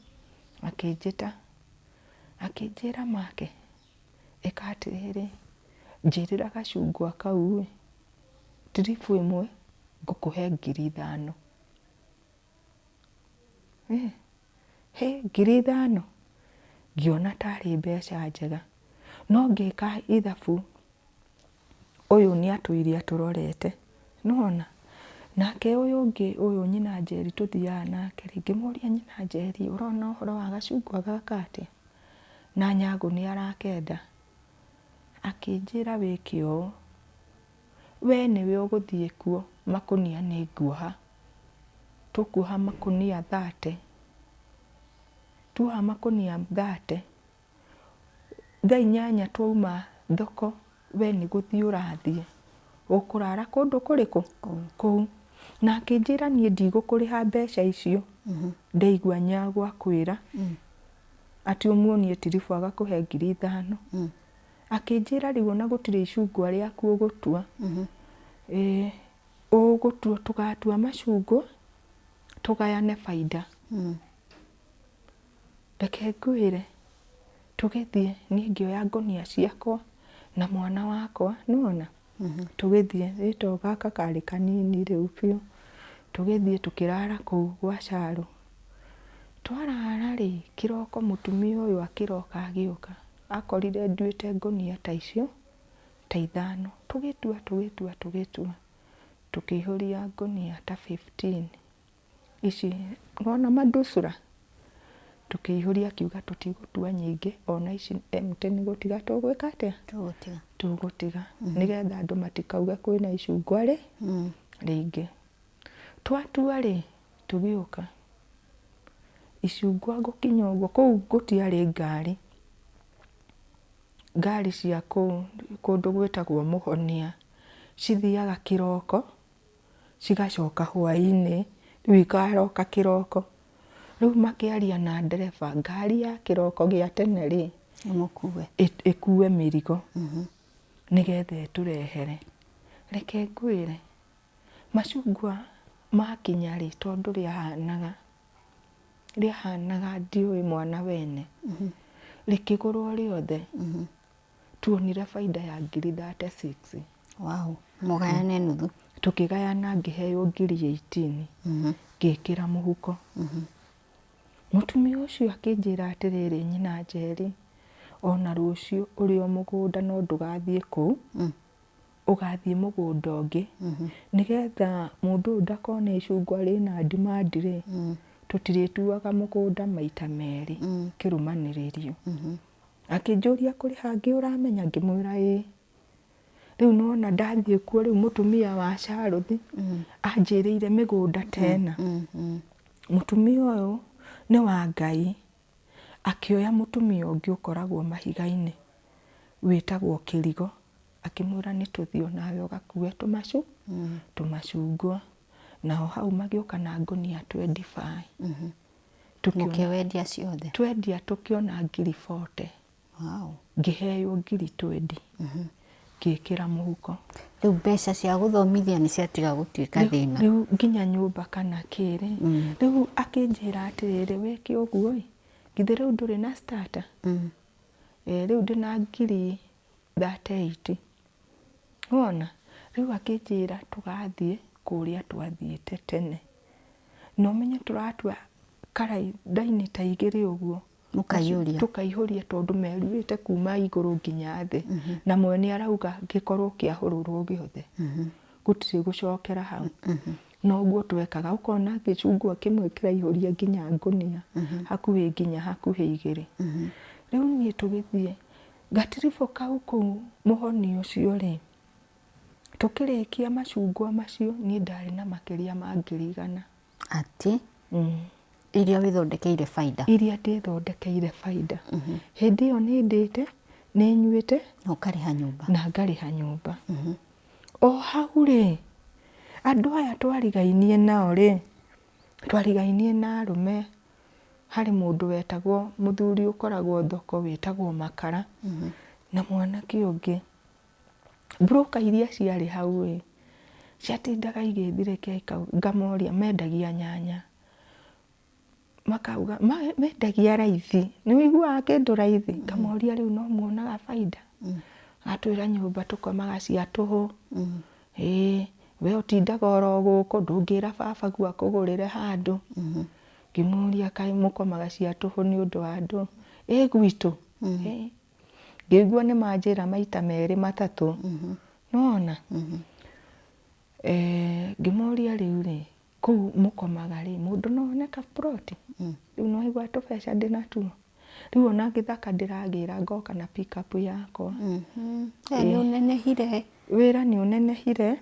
S2: akĩnjĩta, akĩnjĩra make, ĩka atĩrĩrĩ, njĩrĩra gacungwa kau-ĩ, tiribu ĩmwe ngũkũhe 5,000. Hĩ, 5,000? Ngĩona tarĩ mbeca njega, no ngĩka ithabu Ũyũ nĩ atũire atũrorete, nĩwona? Nake ũyũ ũngĩ, ũyũ nyina Njeri tũthiaga nake rĩ, ngĩmũria nyina Njeri ũrona ũhoro wa gacungwa gaka atĩa? Na Nyangũ nĩ arakenda. Akĩnjĩra wĩke ũũ, we nĩwe ũgũthiĩ kuo, makũnia nĩ nguoha. Tũkuoha makũnia 30, tuoha makũnia 30, Thaa 8 twauma thoko we nĩ gũthiĩ ũrathiĩ. Ũkũrara kũndũ kũrĩkũ? Kũu. Na akĩnjĩra niĩ ndigũkũrĩha mbeca icio ndaigua Nyagũ akwĩra atĩ ũmuonie tiribũ agakũhe 5,000. Akĩnjĩra rĩu ona gũtirĩ icungwa rĩaku ũgũtua. Ũgũtua tũgatua macungwa tũgayane bainda. Reke ngwĩre, tũgĩthiĩ niĩ ngĩoya ngũnia ciakwa na mwana wakwa, nĩwona? Tũgĩthiĩ, ĩ to gaka karĩ kanini rĩu biũ, tũgĩthiĩ tũkĩrara kũu gwa Caro. Twarara rĩ, kĩroko mũtumia ũyũ akĩroka agĩũka, akorire nduĩte ngũnia ta icio, ta ithano, tũgĩtua tũgĩtua tũgĩtua, tũkĩihũria ngũnia ta 15. Ici nĩwona mandusura? Tũkĩihũria akiuga tũtigũtua nyingĩ ona ici empty nĩ gũtiga tũgwĩka atĩa?
S1: Tũgũtiga.
S2: Tũgũtiga nĩgetha andũ matikauge kwĩna icungwa rĩ rĩingĩ. Twatua rĩ, tũgĩũka icungwa gũkinya ũguo, kũu gũtiarĩ ngari, ngari cia kũu kũndũ gwĩtagwo Mũhonia cithiaga kĩroko cigacoka hwainĩ, rĩu ikaroka kĩroko. Rĩu makĩaria na ndereba, ngari ya kĩroko gĩa tene rĩ,
S1: Ĩmũkue.
S2: ĩkue mĩrigo nĩgetha ĩtũrehere. Reke ngwĩre, macungwa makinya rĩ, tondũ rĩahanaga, rĩahanaga ndiũĩ mwana wene, rĩkĩgũrwo rĩothe. Tuonire baida ya 36,000.
S1: Wow, mũgayane nuthu.
S2: Tũkĩgayana ngĩheo 18,000 ngĩkĩra mũhuko. Mũtumia ũcio akĩnjĩra atĩrĩrĩ, nyina Njeri, ona rũciũ ũrĩ o mũgũnda no ndũgathiĩ kũu, ũgathiĩ mũgũnda ũngĩ, nĩgetha mũndũ ũyũ ndakone icungwa rĩna demand rĩ, tũtirĩtuaga mũgũnda maita merĩ kĩrũmanĩrĩrio. Akĩnjũria kũrĩ hangĩ ũramenya? Ngĩmwĩra ĩĩ. Rĩu nĩwona ndathiĩ kuo rĩu mũtumia wa Charles anjĩrĩire mĩgũnda ta ĩna. Mũtumia ũyũ nĩ wa Ngai, akĩoya mũtumia ũngĩ ũkoragwo mahiga-inĩ wĩtagwo Kĩrigo, akĩmwĩra nĩ tũthiĩ onawe ũgakue tũmacungwa. Nao hau magĩũka na ngũnia 25. Tũkĩona
S1: Mũkĩwendia ciothe?
S2: Twendia tũkĩona ngiri 40.
S1: Wow.
S2: Ngĩheo ngiri 20, ngĩkĩra mũhuko.
S1: Rĩu mbeca cia gũthomithia nĩ ciatiga gũtuĩka thĩna.
S2: Rĩu nginya nyũmba kana kĩrĩ. Rĩu akĩnjĩra atĩrĩrĩ, wĩke ũguo ĩ, githĩ rĩu ndũrĩ na starter? Rĩu ndĩna ngiri 38, wona. Rĩu akĩnjĩra tũgathiĩ kũrĩa twathiĩte tene, na ũmenye tũratua karai raini ta igĩrĩ ũguo.
S1: Mũkaiyũria.
S2: Tũkaihũria, tondũ meruĩte kuma igũrũ nginya thĩ, na mwene arauga gĩkorwo kĩahũrũrwo gĩothe, gũtirĩ gũcokera hau. Noguo twekaga, ũkona gĩcungwa kĩmwe kĩraihũria nginya ngũnia hakuhĩ nginya hakuhĩ igĩrĩ. Rĩu niĩ tũgĩthiĩ gatiribũ kau kũu mũhoni ũcio rĩ, tũkĩrĩkia macungwa macio, niĩ ndarĩ na makĩria ma 100,000.
S1: Atĩ iria wĩthondekeire baida?
S2: Iria ndĩthondekeire baida. Hĩndĩ ĩyo nĩ ndĩte, nĩ nyuĩte.
S1: Na ũkarĩha nyũmba.
S2: Na ngarĩha nyũmba. O hau rĩ, andũ aya twarigainie nao rĩ, twarigainie na arũme, harĩ mũndũ wetagwo mũthuri ũkoragwo thoko wĩtagwo Makara, na mwanake ũngĩ. Broker iria ciarĩ hau ĩ, ciatindaga igĩthirĩkia, ngamoria mendagia nyanya, makauga mendagia raithi, nĩ ũiguaga kĩndũ raithi? Ngamoria rĩu no muonaga baida? Agatwĩra nyũmba tũkomaga cia tũhũ, ĩĩ we ũtindaga oro gũkũ, ndũngĩra babaguo akũgũrĩre handũ. Ngĩmũria, kaĩ mũkomaga cia tũhũ nĩ ũndũ wa ndũ? Ĩ gwitũ. Ngĩigua nĩ manjĩra maita merĩ matatũ, nĩwona. Ngĩmoria rĩu rĩ, kũu mũkomaga rĩ, mũndũ no one ka plot? Rĩu nĩ waigua tũbeca ndĩnatuo? Rĩu ona gĩthaka ndĩragĩra ngoka na pick up yakwa.
S1: Nĩ ũnenehire.
S2: Wĩra nĩ ũnenehire.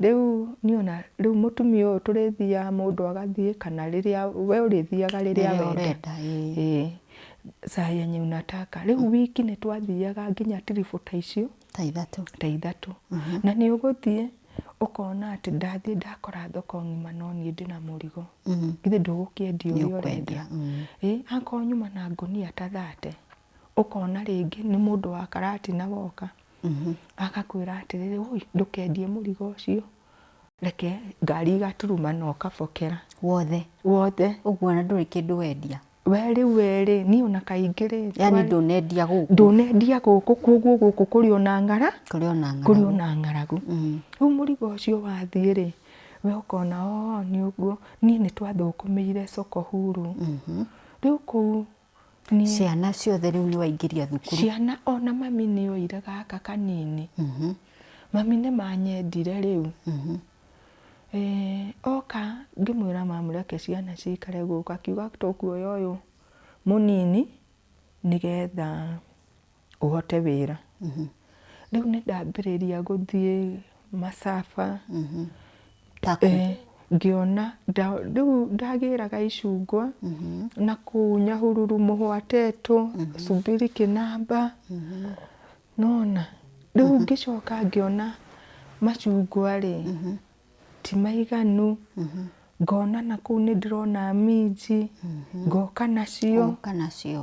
S2: Rĩu niĩ ona rĩu mũtumia ũyũ tũrĩthiaga, mũndũ agathiĩ kana rĩrĩa we ũrĩthiaga rĩrĩa wenda. Ĩĩ, saa yenye unataka. Rĩu wiki nĩ twathiaga nginya tiribũ ta icio.
S1: Ta ithatũ.
S2: Ta ithatũ. Na nĩ ũgũthiĩ ũkona atĩ ndathiĩ ndakora thoko ng'ima no niĩ ndĩna mũrigo. Githĩ ndũgũkĩendia ũrĩa ũrenda? Ĩ akorwo nyuma na ngũnia ta 30, ũkona rĩngĩ nĩ mũndũ wa Karatina woka, agakwĩra atĩrĩrĩ, "Ũi, ndũkendie mũrigo ũcio, reke ngari igaturuma na ũkabokera."
S1: Wothe?
S2: Wothe.
S1: Ũguo ona ndũrĩ kĩndũ wendia?
S2: We rĩu we rĩ, niĩ ona kaingĩ rĩ,
S1: Yani ndũnendia gũkũ?
S2: Ndũnendia gũkũ, koguo gũkũ kũrĩ ona ng'ara
S1: Kũrĩ ona ng'aragu.
S2: Kũrĩ ona ng'aragu. Rĩu mũrigo ũcio wathiĩ rĩ, we ũkona oo nĩ ũguo. Niĩ nĩ twathũkũmĩire soko huru. Rĩu kũu niĩ
S1: Ciana ciothe rĩu nĩ waingĩria thukuru?
S2: Ciana, ona mami nĩ oire gaka kanini. Mami nĩ manyendire rĩu. Oka ngĩmwĩra, "Mamu, reke ciana cikare gũkũ." Akiuga, "Tũkuoya ũyũ mũnini nĩgetha ũhote wĩra." Rĩu nĩ ndambĩrĩria gũthiĩ macaba.
S1: Taku?
S2: Ngĩona rĩu ndagĩraga icungwa na kũu Nyahururu, Mũhwatetwo, Subiri, Kĩnamba, nona. Rĩu ngĩcoka ngĩona macungwa rĩ ti maiganu, ngona na kũu nĩ ndĩrona minji, ngoka nacio.
S1: Ũka nacio.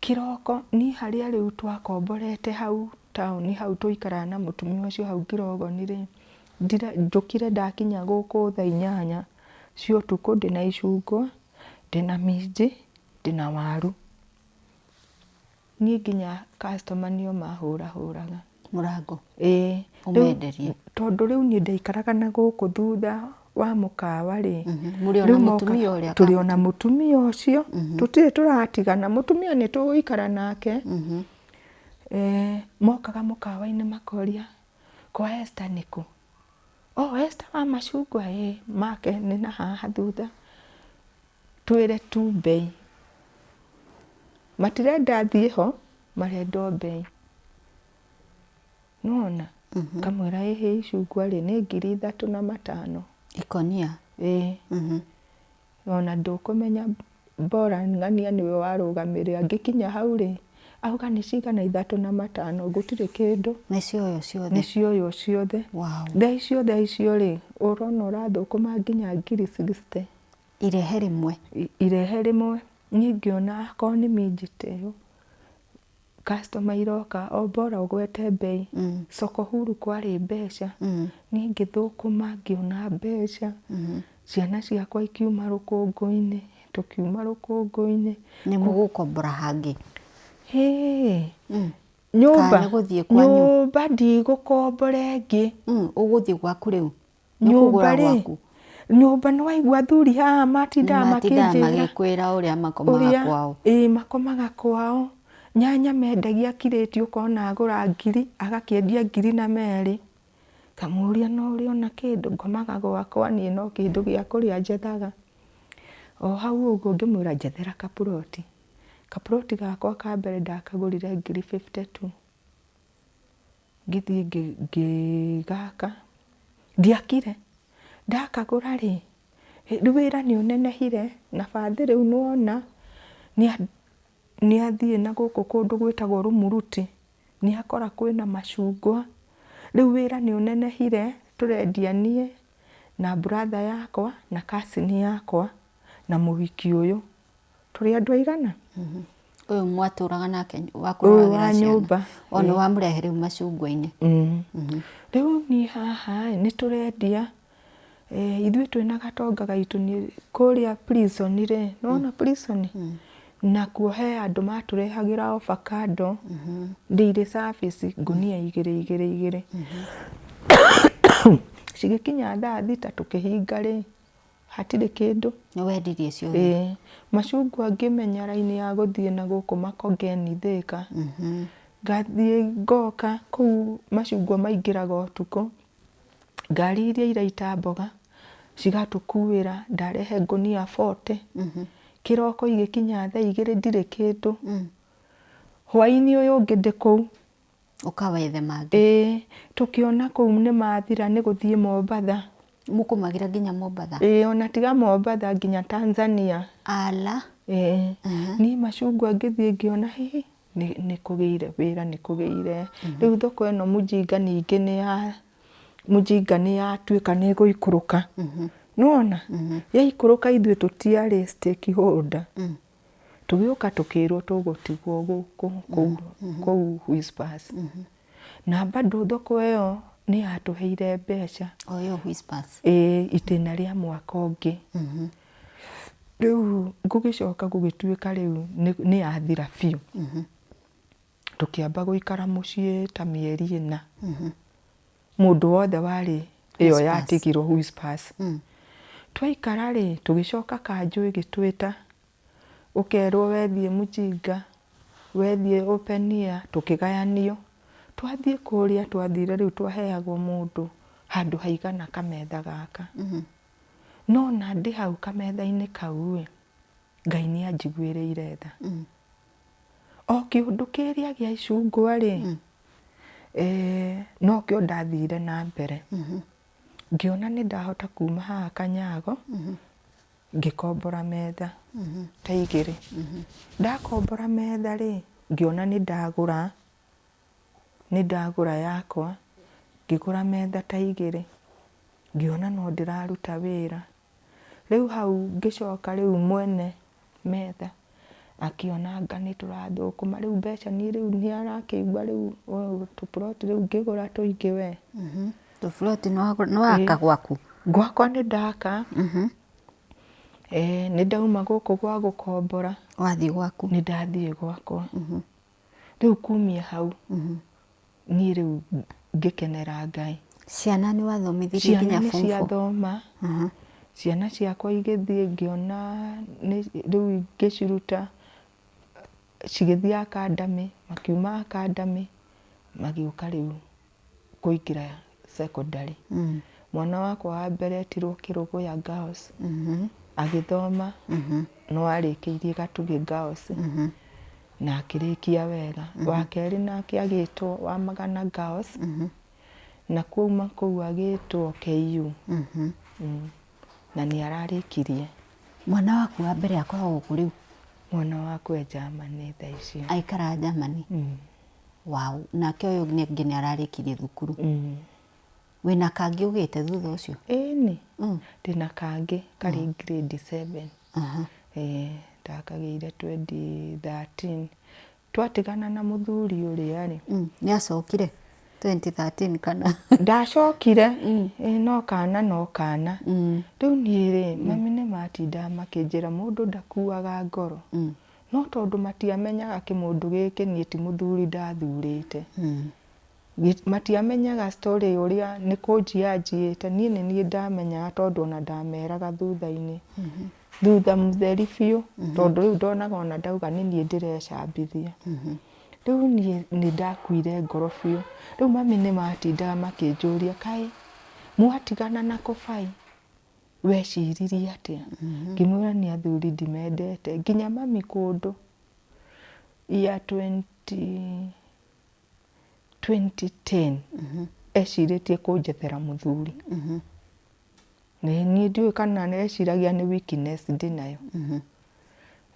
S2: Kĩroko niĩ harĩa rĩu twakomborete hau taũni, hau tũikaraga na mũtumia ũcio hau Ngirogoni rĩ, njũkire ndakinya gũkũ thaa 8 cia ũtukũ, ndĩna icungwa, ndĩna minji, ndĩna waru. Niĩ nginya customer nĩo mahũrahũraga
S1: mũrango.
S2: Ĩĩ.
S1: Ũmenderie.
S2: Tondũ rĩu niĩ ndaikaraga na gũkũ thutha wa mũkawa rĩ.
S1: Mũrĩ ona mũtumia ũrĩa?
S2: Tũrĩ ona mũtumia ũcio, tũtirĩ tũratigana, mũtumia nĩ tũgũikara nake. Mokaga mũkawa-inĩ makoria, "Kwa Esther nĩkũ?" "Oh, Esther wa macungwa?" "Ĩĩ." "Make nĩ na haha thutha, twĩre tu mbei." Matirenda thiĩ ho, marenda o mbei. Nĩwona? Ngamwĩra, "Ĩhĩ, icungwa rĩ nĩ 3500."
S1: Ikonia?
S2: Ĩĩ. Ona ndũkũmenya bora ng'ania nĩwe warũgamĩrĩra, ngĩkinya hau rĩ, auga nĩ cigana? 3 na 500, gũtirĩ kĩndũ.
S1: Nĩ cioyo ciothe?
S2: Nĩ cioywo ciothe. Thaa icio rĩ, ũrona ũrathũkũma nginya ngiri 60.
S1: Irehe rĩmwe.
S2: Irehe rĩmwe. Niĩ ngĩona akorwo nĩ minji ta ĩyo, customer iroka o bora ũgwete mbei. Soko huru kwarĩ mbeca. Niĩ ngĩthũkũma ngĩona mbeca. Ciana ciakwa ikiuma rũkũngũ-inĩ, tũkiuma rũkũngũ-inĩ.
S1: Nĩ mũgũkombora hangĩ?
S2: Hĩĩ. Nyũmba?
S1: Kana nĩ gũthiĩ kwanyu?
S2: Nyũmba ndigũkombora ĩngĩ.
S1: Ũgũthiĩ gwaku rĩu? Nĩ
S2: Nyũmba
S1: ũkũgũra
S2: rĩ,
S1: gwaku?
S2: Nyũmba nĩ waigua athuri haha matindaga
S1: Matindaga
S2: makĩnjĩra.
S1: Magĩkwĩra ũrĩa makomaga
S2: Ũrĩa,
S1: kwao.
S2: Ĩĩ, makomaga kwao. Nyanya mendagia kirĩti ũkona agũra ngiri, agakĩendia ngiri na merĩ. Ngamũria no ũrĩ ona kĩndũ, ngomaga gwakwa niĩ no kĩndũ gĩa kũrĩa njethaga. O hau ũguo ngĩmwĩra njethera kaburoti. Kaburoti gakwa ka mbere ndakagũrire ngiri 52. Ngĩthiĩ ngĩgaka, ndiakire, ndakagũra rĩ, rĩu wĩra nĩ ũnenehire na bathĩ rĩu nĩ wona nĩ athiĩ na gũkũ kũndũ gwĩtagwo Rumuruti, nĩ akora kwĩna macungwa, rĩu wĩra nĩ ũnenehire, tũrendia niĩ na brother yakwa na cousin yakwa na mũhiki ũyũ. Tũrĩ andũ aigana?
S1: Ũyũ mwatũraga nake
S2: Ũyũ
S1: wakũroragĩra
S2: wa
S1: ciana.
S2: Nyũmba.
S1: O nĩ wamũrehe rĩu macungwa-inĩ.
S2: Rĩu niĩ haha ĩ, nĩ tũrendia ithuĩ twĩna gatonga gaitũ niĩ kũrĩa prison rĩ, nĩ wona prison? Nakuo he andũ matũrehagĩra avocado daily service ngũnia igĩrĩ igĩrĩ igĩrĩ. Cigĩkinya thaa thita tũkĩhinga rĩ, hatirĩ kĩndũ.
S1: Nĩ wendirie ciothe?
S2: Ĩĩ. Macungwa ngĩmenya raini ya gũthiĩ na gũkũ Makongeni Thĩka. Ngathiĩ ngoka kũu macungwa maingĩraga ũtukũ. Ngari iria iraita mboga cigatũkuĩra, ndarehe ngũnia 40. Kĩroko igĩkinya thaa igĩrĩ ndirĩ kĩndũ. Hwainĩ ũyũ ũngĩ ndĩ kũu.
S1: Ũkawethe mangĩ.
S2: Ĩĩ, tũkĩona kũu nĩ mathira nĩ gũthiĩ Mombatha.
S1: Mũkũmagira nginya Mombatha?
S2: Ĩĩ, ona tiga Mombatha nginya Tanzania.
S1: Ala.
S2: Ĩĩ. Niĩ macungwa ngĩthiĩ ngĩona hĩ, nĩ kũgĩire wĩra nĩ kũgĩire. Rĩu thoko ĩno mũjinga ningĩ nĩ ya mũjinga nĩ yatuĩka nĩ ĩgũikũrũka. Nĩ wona? Yaikũrũka ithuĩ tũtiarĩ stakeholder. Tũgĩũka tũkĩrwo tũgũtigwo gũkũ kũu kũu Whispers. Na bado thoko ĩyo nĩ yatũheire mbeca.
S1: O ĩyo Whispers?
S2: Ĩĩ, itĩna rĩa mwaka ũngĩ. Rĩu gũgĩcoka gũgĩtuĩka rĩu nĩ yathira biũ. Tũkĩamba gũikara mũciĩ ta mĩeri ĩna. Mũndũ wothe warĩ ĩyo yatigirwo Whispers. Twaikara rĩ, tũgĩcoka kanjũ ĩgĩtwĩta, ũkerwo wethiĩ Mujinga, wethiĩ Open Air, tũkĩgayanio. Twathiĩ kũrĩa twathire rĩu twaheagwo mũndũ handũ haigana kametha gaka. No ona ndĩ hau kametha-inĩ kau ĩ, Ngai nĩ anjiguĩrĩire tha. O kĩũndũ kĩrĩa gĩa icungwa rĩ, nokĩo ndathire na mbere. Ngĩona nĩ ndahota kuma haha Kanyago, ngĩkombora metha ta igĩrĩ. Ndakombora metha rĩ, ngĩona nĩ ndagũra, nĩ ndagũra yakwa, ngĩgũra metha ta igĩrĩ, ngĩona no ndĩraruta wĩra. Rĩu hau ngĩcoka rĩu mwene metha akĩona anga nĩ tũrathũkũma rĩu mbeca niĩ rĩu nĩ arakĩigua rĩu tũburoti rĩu ngĩgũra tũingĩ we.
S1: Tũburoti nĩ waka gwaku?
S2: Gwakwa nĩ ndaka. Nĩ ndauma gũkũ gwa gũkombora.
S1: Wathiĩ gwaku?
S2: Nĩ ndathiĩ gwakwa. Rĩu kumia hau niĩ rĩu ngĩkenera Ngai.
S1: Ciana nĩ wathomithirie
S2: Ciana
S1: nginya
S2: nĩ
S1: form four?
S2: Ciathoma. Ciana ciakwa igĩthiĩ ngĩona rĩu ngĩciruta cigĩthiĩ academy, makiuma academy magĩũka rĩu kũingĩra secondary. Mwana wakwa wa mbere etirwo Kĩrũgũya Girls, agĩthoma no arĩkĩirie Gatugĩ Girls na akĩrĩkia wega. Wa kerĩ nake agĩtwo Wamagana Girls na kuuma kũu agĩtwo KU na nĩ ararĩkirie.
S1: Mwana waku wa mbere akoragwo kũ rĩu?
S2: Mwana wakwa e Germany thaa ici.
S1: Aikaraga Germany? Wow. Nake ũyũ ũngĩ nĩ ararĩkirie thukuru? Wĩna kangĩ ũgĩte thutha ũcio?
S2: Ĩni, ndĩna kangĩ karĩ grade 7. Ĩĩ, ndakagĩire 2013. Twatigana na mũthuri ũrĩa rĩ.
S1: Nĩ acokire 2013 kana?
S2: Ndacokire, ĩĩ no kana no kana. Rĩu niĩ rĩ, mami nĩ matindaga makĩnjĩra mũndũ ndakuaga ngoro. No tondũ matiamenyaga kĩmũndũ gĩkĩ niĩ ti mũthuri ndathurĩte. Matiamenyaga story ũrĩa nĩ kũnjia anjiĩte, niĩ nĩ niĩ ndamenyaga tondũ ona ndameraga thutha-inĩ. Thutha mũtheri biũ, tondũ rĩu ndonaga ona ndauga nĩ niĩ ndĩrecambithia. Rĩu niĩ nĩ ndakuire ngoro biũ. Rĩu mami nĩ matindaga makĩnjũria kaĩ mwatigana na Kũbai weciririe atĩa? Ngĩmwĩra niĩ athuri ndimendete. Nginya mami kũndũ year 2010 ecirĩtie kũnjethera mũthuri. Niĩ ndiũĩ kana eciragia nĩ weakness ndĩnayo.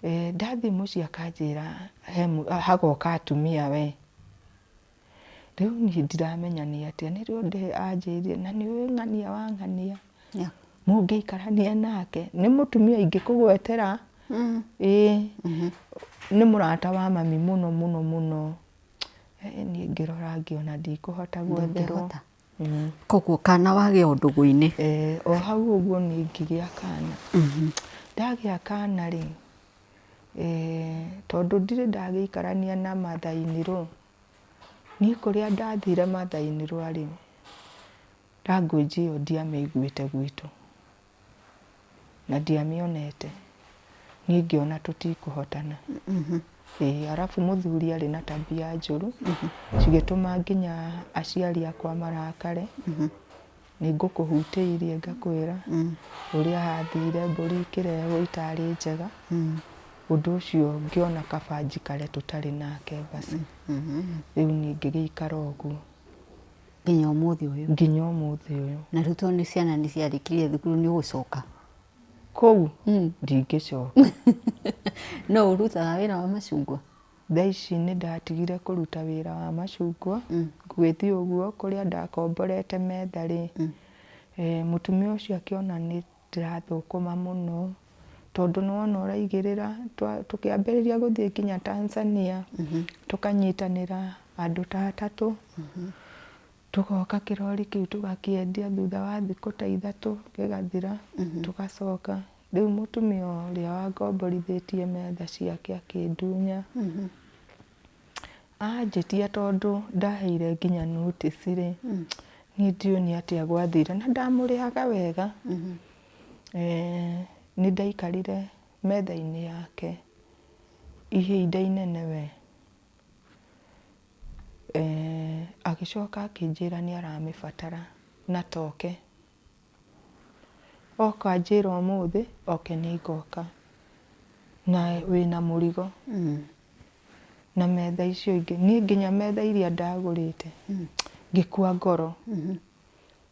S2: Ndathiĩ mũciĩ akanjĩra hagoka atumia we. Rĩu niĩ ndiramenya nĩ atĩa, nĩrĩo anjĩrire na nĩ ũĩ ng'ania wa ng'ania, mũngĩikarania nake, nĩ mũtumia ingĩkũgwetera, ĩĩ, nĩ mũrata wa mami mũno mũno mũno. Niĩ ngĩrora ngĩona ndikũhota gwetherwo.
S1: Ndũngĩhota. Koguo kana wagĩa o ndũgũ-inĩ.
S2: O hau ũguo niĩ ngĩgĩa kana. Ndagĩa kana rĩ, tondũ ndirĩ ndagĩikarania na mother-in-law, niĩ kũrĩa ndathire mother-in-law rĩ, language ĩyo ndiamĩiguĩte gwitũ, na ndiamĩonete. Niĩ ngĩona tũtikũhotana. Ĩĩ arabu mũthuri arĩ na tabia njũru, cigĩtũma nginya aciari akwa marakare. Nĩ ngũkũhutĩirie ngakwĩra ũrĩa hathire mbũri ikĩrehwo itarĩ njega. Ũndũ ũcio ngĩona kaba njikare tũtarĩ nake basi. Rĩu niĩ ngĩgĩikara ũguo.
S1: Nginya ũmũthĩ ũyũ?
S2: Nginya ũmũthĩ ũyũ.
S1: Na rĩu tondũ ciana nĩ ciarĩkirie thukuru nĩ ũgũcoka?
S2: Kũu? Ndingĩcoka.
S1: No ũrutaga wĩra wa macungwa?
S2: Thaa ici nĩ ndatigire kũruta wĩra wa macungwa, gũgĩthiĩ ũguo kũrĩa ndakomborete metha rĩ, mũtumia ũcio akĩona nĩ ndĩrathũkũma mũno, tondũ nĩ wona ũraigĩrĩra, tũkĩambĩrĩria gũthiĩ nginya Tanzania, tũkanyitanĩra andũ ta atatũ, tũgoka kĩrori kĩu tũgakĩendia thutha wa thikũ ta ithatũ gĩgathira, tũgacoka. Rĩu mũtumia ũrĩa wangomborithĩtie metha ciake akĩndunya. Anjĩtia tondũ ndaheire nginya notice rĩ, niĩ ndiũĩ nĩ atĩa gwathire na ndamũrĩhaga wega. Nĩ ndaikarire metha-inĩ yake ihinda inene we. Agĩcoka akĩnjĩra nĩ aramĩbatara na toke. Oka anjĩra ũmũthĩ oke nĩ ngoka na wĩna mũrigo na metha icio ingĩ. Niĩ nginya metha iria ndagũrĩte ngĩkua ngoro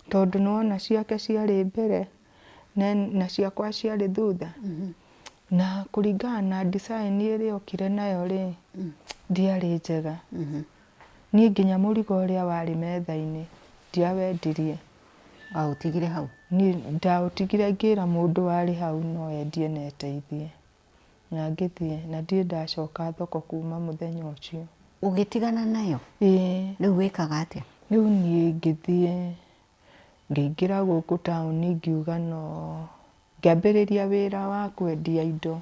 S2: tondũ nĩ wona ciake ciarĩ mbere na ciakwa ciarĩ thutha. Na kũringana na design ĩrĩa okire nayo rĩ, ndĩarĩ njega. Niĩ nginya mũrigo ũrĩa warĩ metha-inĩ ndiawendirie.
S1: Waũtigire hau?
S2: Niĩ ndaũtigire ngĩra mũndũ warĩ hau no endie na eteithie. Na ngĩthiĩ na ndirĩ ndacoka thoko kuma mũthenya ũcio.
S1: Ũgĩtigana nayo?
S2: Ĩĩ.
S1: Rĩu wĩkaga atĩa?
S2: Rĩu niĩ ngĩthiĩ ngĩingĩra gũkũ taũni ngiuga no, ngĩambĩrĩria wĩra wa kwendia indo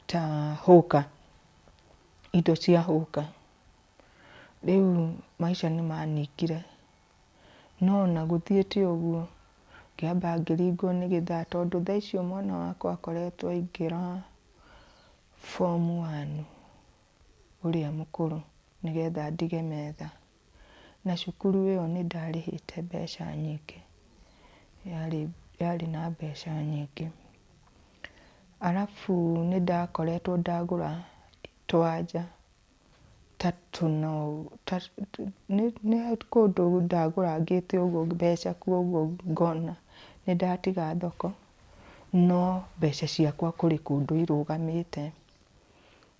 S2: ta hũka, indo cia hũka. Rĩu maica nĩ maningire. No ona gũthiĩte ũguo, ngĩamba ngĩringwo nĩ gĩthaa tondũ thaa icio mwana wakwa akoretwo aingĩra form one ũrĩa mũkũrũ nĩgetha ndige metha. Na cukuru ĩyo nĩ ndarĩhĩte mbeca nyingĩ, yarĩ na mbeca nyingĩ. Arabu nĩ ndakoretwo ndagũra tũwanja ta tũna nĩ kũndũ ndagũrangĩte ũguo mbeca kuo ũguo ngona nĩ ndatiga thoko, no mbeca ciakwa kũrĩ kũndũ irũgamĩte.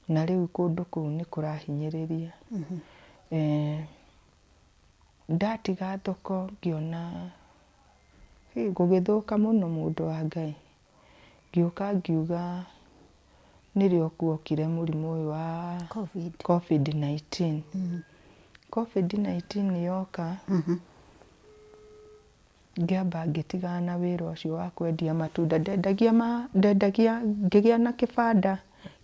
S2: Na rĩu kũndũ kũu nĩ kũrahinyĩrĩria. Ndatiga thoko ngĩona gũgĩthũka mũno mũndũ wa Ngai. Ngĩũka ngiuga nĩrĩo kuokire mũrimũ ũyũ wa
S1: Covid.
S2: COVID-19. COVID-19 yoka, ngĩamba ngĩtigana na wĩra ũcio wa kwendia matunda. Ndendagia ma, ndendagia ngĩgĩa na kĩbanda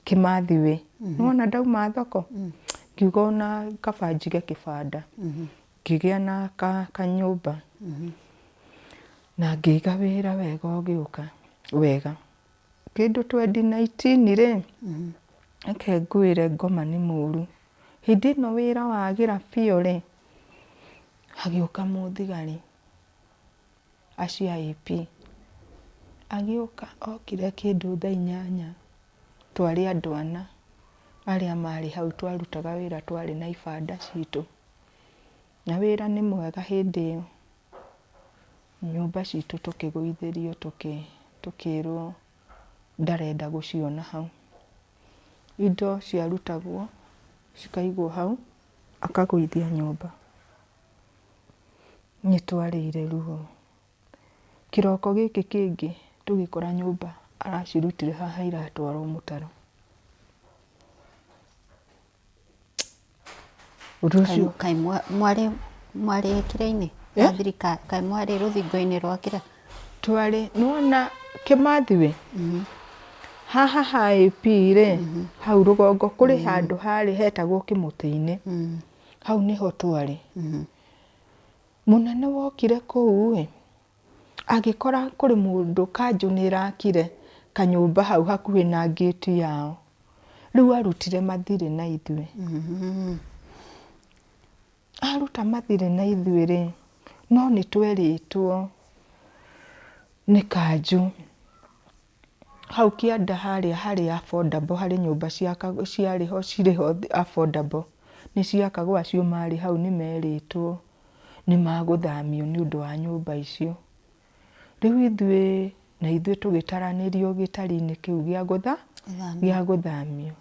S2: Kĩmathi Way. Nĩwona ndauma thoko, ngiuga ona kaba njige kĩbanda. Ngĩgĩa na kanyũmba na ngĩiga wĩra wega ũgĩũka wega. Kĩndũ 2019 rĩ, reke ngwĩre ngoma nĩ mũru. Hĩndĩ ĩno wĩra wagĩra biũ rĩ, hagĩũka mũthigari acio a AP. Agĩũka okire kĩndũ thaa 8, twarĩ andũ ana arĩa marĩ hau twarutaga wĩra twarĩ na ibanda citũ. Na wĩra nĩ mwega hĩndĩ ĩyo. Nyũmba citũ tũkĩgũithĩrio tũkĩrwo ndarenda gũciona hau. Indo ciarutagwo cikaigwo hau, akagũithia nyũmba. Nĩ twarĩire ruo. Kĩroko gĩkĩ kĩngĩ tũgĩkora nyũmba aracirutire haha iratwarwo mũtaro. Ũndũ ũcio
S1: Kaĩ mwarĩ mwarĩ kĩrĩa-inĩ
S2: Eh?
S1: ya thirikari, kaĩ mwarĩ rũthingo-inĩ rwa kĩrĩa?
S2: Twarĩ nĩwona Kĩmathi we haha ha AP rĩ, hau rũgongo kũrĩ handũ harĩ hetagwo kĩmũtĩ-inĩ, hau nĩho twarĩ. Mũnene wokire kũu ĩ, agĩkora kũrĩ mũndũ kanjũ nĩ ĩrakire kanyũmba hau hakuhĩ na ngĩti yao. Rĩu arutire mathirĩ na ithuĩ. Aruta mathirĩ na ithuĩ rĩ, no nĩ twerĩtwo nĩ kanjũ hau kĩanda harĩa harĩ affordable, harĩ nyũmba ciarĩ ho cirĩ ho affordable, nĩ ciakagwo acio marĩ hau nĩ merĩtwo nĩ magũthamio nĩ ũndũ wa nyũmba icio. Rĩu ithuĩ na ithuĩ tũgĩtaranĩrio gĩtari-inĩ kĩu gĩa gũtha gĩa gũthamio.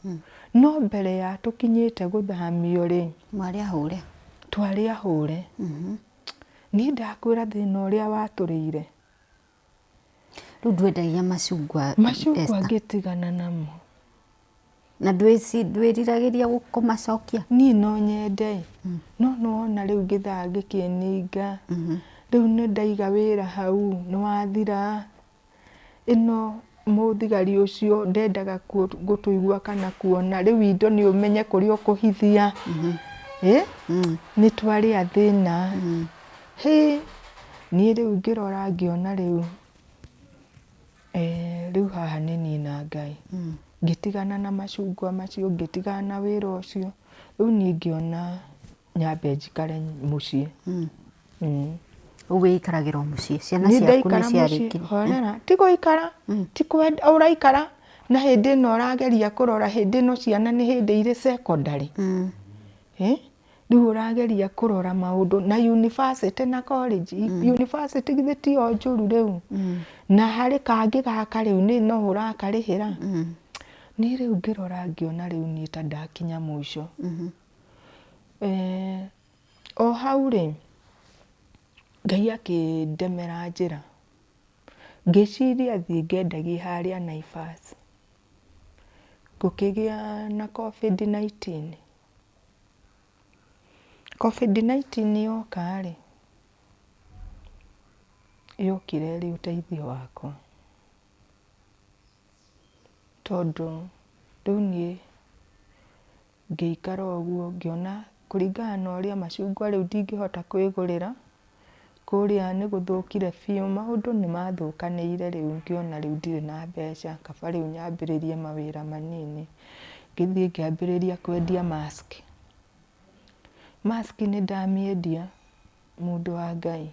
S2: No mbere ya tũkinyĩte gũthamio rĩ,
S1: Mwarĩ ahũre.
S2: Twarĩ ahũre. Niĩ ndakwĩra thĩna ũrĩa watũrĩire.
S1: Rĩu ndwendagia macungwa?
S2: Macungwa
S1: Esther?
S2: Ngĩtigana namo.
S1: Na ndwĩriragĩria kũmacokia?
S2: Niĩ no nyende, no nĩwona rĩu gĩthaa gĩkĩninga, rĩu nĩ ndaiga wĩra hau nĩ wathira. Ĩno mũthigari ũcio ndendaga gũtũigua kana kuona, rĩu indo nĩ ũmenye kũrĩa ũkũhithia. Ĩ nĩ twarĩ a thĩna. Hĩ, niĩ rĩu ngĩrora ngĩona rĩu rĩu haha nĩ niĩ na Ngai. Ngĩtigana na macungwa macio, ngĩtigana na wĩra ũcio. Rĩu niĩ ngĩona nyambe njikare mũciĩ.
S1: Rĩu wĩikaragĩra o mũciĩ, ciana
S2: Niĩ
S1: ciaku nĩ
S2: ndaikara mũciĩ
S1: ciarĩkirie?
S2: Horera, ti gũikara, ti kwenda ũraikara na hĩndĩ ĩno ũrageria kũrora, hĩndĩ ĩno ciana nĩ hĩndĩ irĩ secondary. Ĩ rĩu ũrageria kũrora maũndũ na university na college. University githĩ ti o njũru rĩu? Na harĩ kangĩ gaka rĩu nĩ no ũrakarĩhĩra. Niĩ rĩu ngĩrora ngĩona rĩu niĩ ta ndakinya mũico. O hau rĩ, Ngai akĩndemera njĩra. Ngĩciria thiĩ ngendagie harĩa Naivas. Gũkĩgĩa na COVID-19. COVID-19 yoka rĩ, yokire ĩrĩ ũteithio wakwa. Tondũ rĩu niĩ ngĩikara ũguo ngĩona kũringana na ũrĩa macungwa rĩu ndingĩhota kwĩgũrĩra, kũrĩa nĩ gũthũkire biũ, maũndũ nĩ mathũkanĩire rĩu ngĩona rĩu ndirĩ na mbeca, kaba rĩu nyambĩrĩrie mawĩra manini. Ngĩthiĩ ngĩambĩrĩria kwendia mask. Mask nĩ ndamĩendia mũndũ wa Ngai,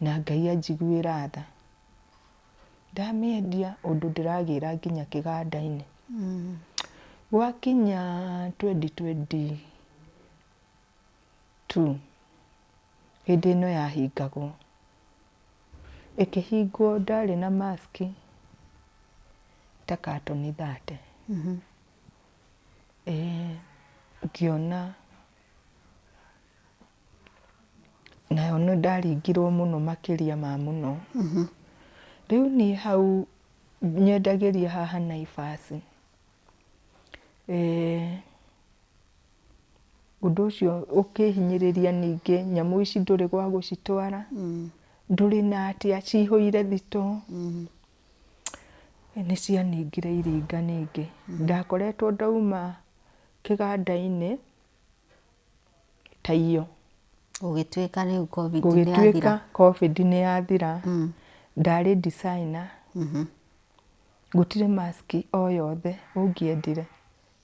S2: na Ngai anjiguĩra tha. Ndamĩendia ũndũ ndĩragĩra nginya kĩganda-inĩ. Gwakinya 2022, hĩndĩ ĩno yahingagwo, ĩkĩhingwo ndarĩ na mask ta katoni 30. Ngĩona Naho nĩ ndaringirwo mũno makĩria ma mũno. Rĩu niĩ hau nyendagĩria haha Naivas. Ũndũ ũcio ũkĩhinyĩrĩria ningĩ nyamũ ici ndũrĩ gwa gũcitwara, ndũrĩ na atĩa cihũire thitoo. Nĩ cianingire iringa ningĩ. Ndakoretwo ndauma kĩganda-inĩ ta iyo.
S1: Gũgĩtuĩka rĩu Covid nĩ
S2: Gũgĩtuĩka
S1: yathira.
S2: Covid nĩ yathira. Ndarĩ designer. Gũtirĩ mask o yothe ũngĩendire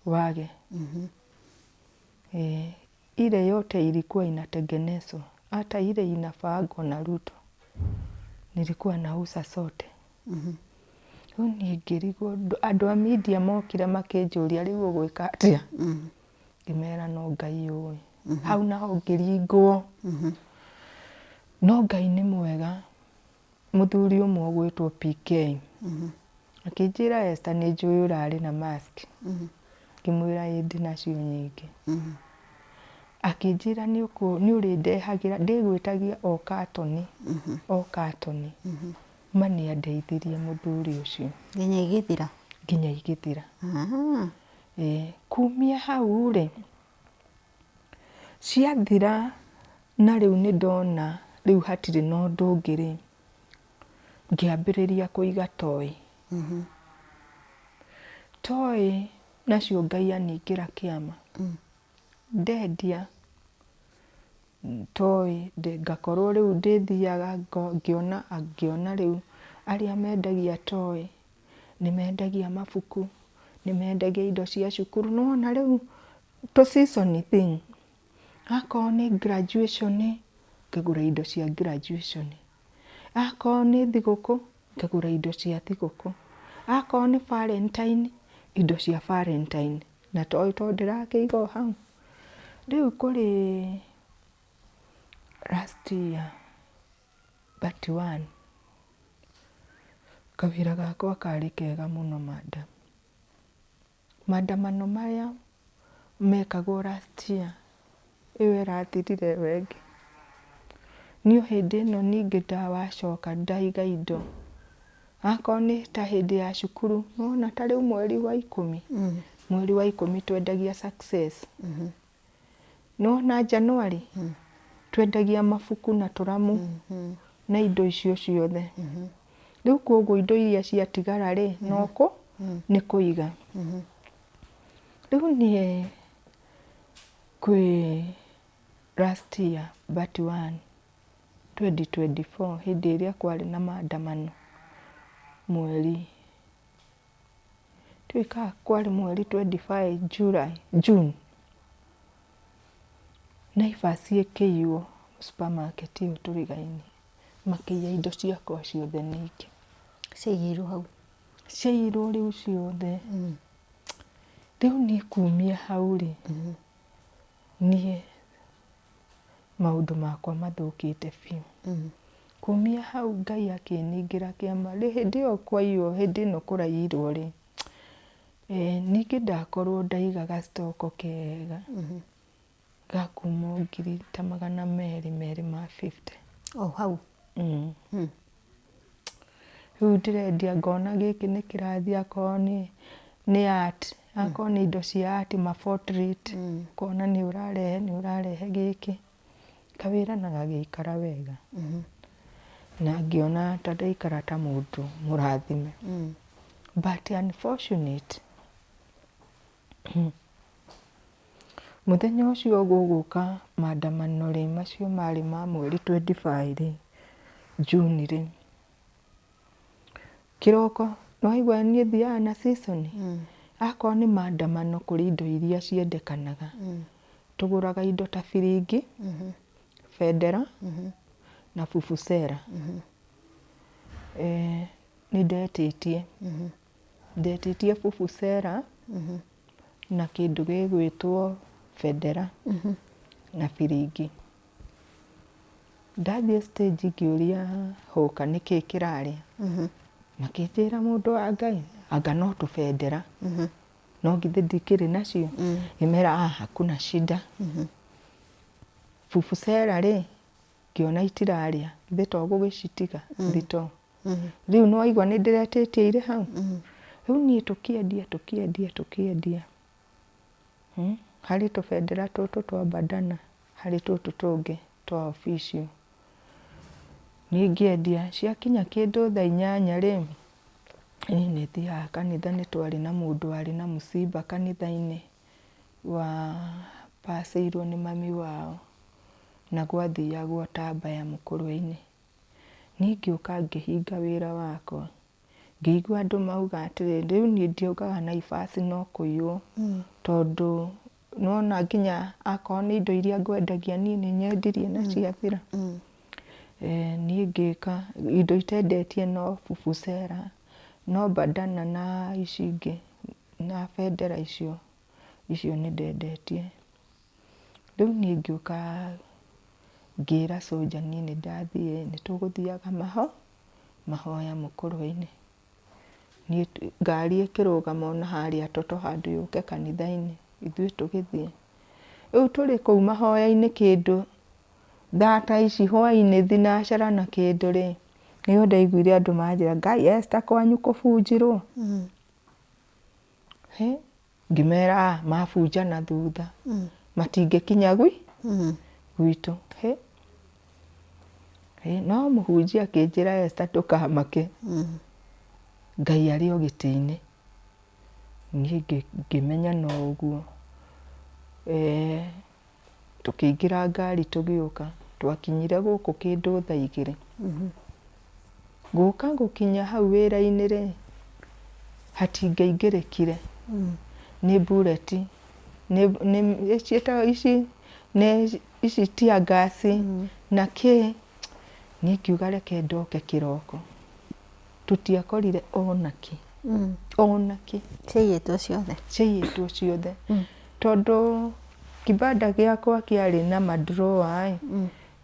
S2: wage. Ile yote ilikuwa inatengenezwa hata ile inavaangwa na Ruto nilikuwa nauza zote. Rĩu niĩ ngĩrigwo andũ a media mokire makĩnjũria rĩu ũgwĩka atĩa? Ngĩmera no Ngai ũĩ. Hau naho ngĩringwo. No Ngai nĩ mwega, mũthuri ũmwe ũgwĩtwo PK akĩnjĩra Esther nĩ njũĩ ũrarĩ na mask. Ngĩmwĩra ĩĩ ndĩnacio nyingĩ. Akĩnjĩra nĩ ũrĩndehagĩra, ndĩgwĩtagia o katoni, o katoni. Ma nĩ andeithirie mũthuri ũcio.
S1: Nginya igĩthira?
S2: Nginya igĩthira. Ĩĩ, kumia hau rĩ, ciathira na rĩu nĩ ndona rĩu hatirĩ na ũndũ ũngĩ rĩ, ngĩambĩrĩria kũiga toy. Toy nacio Ngai aningĩra kĩama. Ndendia toy ngakorwo rĩu ndĩthiaga ngĩona ngĩona rĩu arĩa mendagia toy nĩ mendagia mabuku, nĩ mendagia indo cia cukuru. Nĩ wona rĩu tũ season thing, akorwo nĩ graduation ngagũra indo cia graduation, akorwo nĩ thigũkũ ngagũra indo cia thigũkũ, akorwo nĩ valentine indo cia valentine. Na toy to ndĩrakĩiga o hau. Rĩu kũrĩ last year but one, kawĩra gakwa karĩ kega mũno madam. Maandamano marĩa mekagwo last year, ĩyo ĩrathirire ĩyo ĩngĩ. Niĩ o hĩndĩ ĩno ningĩ ndawacoka ndaiga indo, akorwo nĩ ta hĩndĩ ya cukuru, nĩ wona ta rĩu mweri wa ikũmi, mweri wa ikũmi twendagia Success. Nĩ wona January, twendagia mabuku na tũramu na indo icio ciothe. Rĩu koguo indo iria ciatigara rĩ, no kũ nĩ kũiga. Rĩu niĩ kwĩ last year but one 2024 hĩndĩ ĩrĩa kwarĩ na maandamano mweri ndiũĩ kana kwarĩ mweri 25 July, June, Naivas ĩkĩiywo supermarket ĩyo tũrigainie, makĩiya indo ciakwa ciothe ningĩ.
S1: Ciaiyirwo hau?
S2: Ciaiyirwo rĩu ciothe. Rĩu niĩ kumia hau rĩ, niĩ maũndũ makwa mathũkĩte biũ. Kumia hau Ngai akĩningĩra kĩama, hĩndĩ ĩyo kwaiywo, hĩndĩ ĩno kũraiyirwo rĩ, ningĩ ndakorwo ndaigaga stock kega ga kuma o ngiri ta magana merĩ merĩ ma fifty.
S1: O hau?
S2: Rĩu ndĩrendia ngona gĩkĩ nĩ kĩrathiĩ akorwo nĩ art, akorwo nĩ indo cia art ma portrait, ũkona nĩ ũrarehe nĩ ũrarehe gĩkĩ, kawĩra na gagĩikara wega. Na ngĩona ta ndaikara ta mũndũ mũrathime. But unfortunate, mũthenya ũcio gũgũka maandamano rĩ, macio marĩ ma mweri 25 rĩ, June rĩ, kĩroko nĩwaigua niĩ thiaga na season, akorwo nĩ maandamano kũrĩ indo iria ciendekanaga, tũgũraga indo ta biringi, bendera na vuvuzela. Nĩ ndetĩtie, ndetĩtie vuvuzela na kĩndũ gĩgwĩtwo bendera na biringi. Ndathiĩ stage ngĩũria hũka nĩkĩ kĩrarĩa, makĩnjĩra mũndũ wa Ngai anga no tũbendera, no githĩ ndikĩrĩ nacio, ngĩmera ah hakuna shida. Vuvuzela rĩ, Ngĩona itirarĩa, githĩ to gũgĩcitiga thitoo. Rĩu nĩ waigua nĩ ndĩretĩtie irĩ hau? Rĩu niĩ tũkĩendia tũkĩendia tũkĩendia. Harĩ tũbendera tũtũ twa bandana, harĩ tũtũ tũngĩ twa official. Niĩ ngĩendia, ciakinya kĩndũ thaa inyanya rĩ, niĩ nĩ thiaga kanitha nĩ twarĩ na mũndũ warĩ na mũcimba kanitha-inĩ, wa pacĩirwo nĩ mami wao, na gwathiagwo Tambaya Mũkũrwe-inĩ. Niĩ ngĩũka ngĩhinga wĩra wakwa, ngĩigua andũ mauga atĩrĩrĩ, rĩu niĩ ndiaugaga Naivas no kũiywo, tondũ nĩwona nginya akorwo nĩ indo iria ngwendagia niĩ nĩ nyendirie na ciathira. Niĩ ngĩka, indo itendetie no vuvuzela, no bandana na ici ingĩ, na bendera icio, icio nĩ ndendetie. Rĩu niĩ ngĩũka ngĩra soldier niĩ nĩ ndathiĩ nĩ tũgũthiaga mahoya Mũkũrwe-inĩ. Niĩ ngari ĩkĩrũgama ona harĩa Toto handũ yũke kanitha-inĩ, ithuĩ tũgĩthiĩ. Rĩu tũrĩ kũu mahoya-inĩ kĩndũ thaa ta ici hwainĩ thinacara na kĩndũ rĩ, nĩrĩo ndaiguire andũ manjĩra, Ngai Esther kwanyu kũbunjirwo? Hĩ! Ngĩmera a mabunja na thutha matingĩkinya gwitũ. Hĩ! Hĩ, no mũhunjia akĩnjĩra Esther ndũkamake, Ngai arĩ o gĩtĩ-inĩ. Niĩ ngĩmenya no ũguo. Tũkĩingĩra ngari tũgĩũka, twakinyire gũkũ kĩndũ thaa igĩrĩ. Gũka gũkinya hau wĩra-inĩ rĩ, hatingĩaingĩrĩkire nĩ mbureti, ciĩtagwo ici nĩ ici tear gas na kĩ, niĩ ngiuga reke ndoke kĩroko. Tũtiakorire ona kĩ, ona kĩ.
S1: Ciaiyĩtwo ciothe?
S2: Ciaiyĩtwo ciothe. Tondũ kibanda gĩakwa kĩarĩ na ma drawer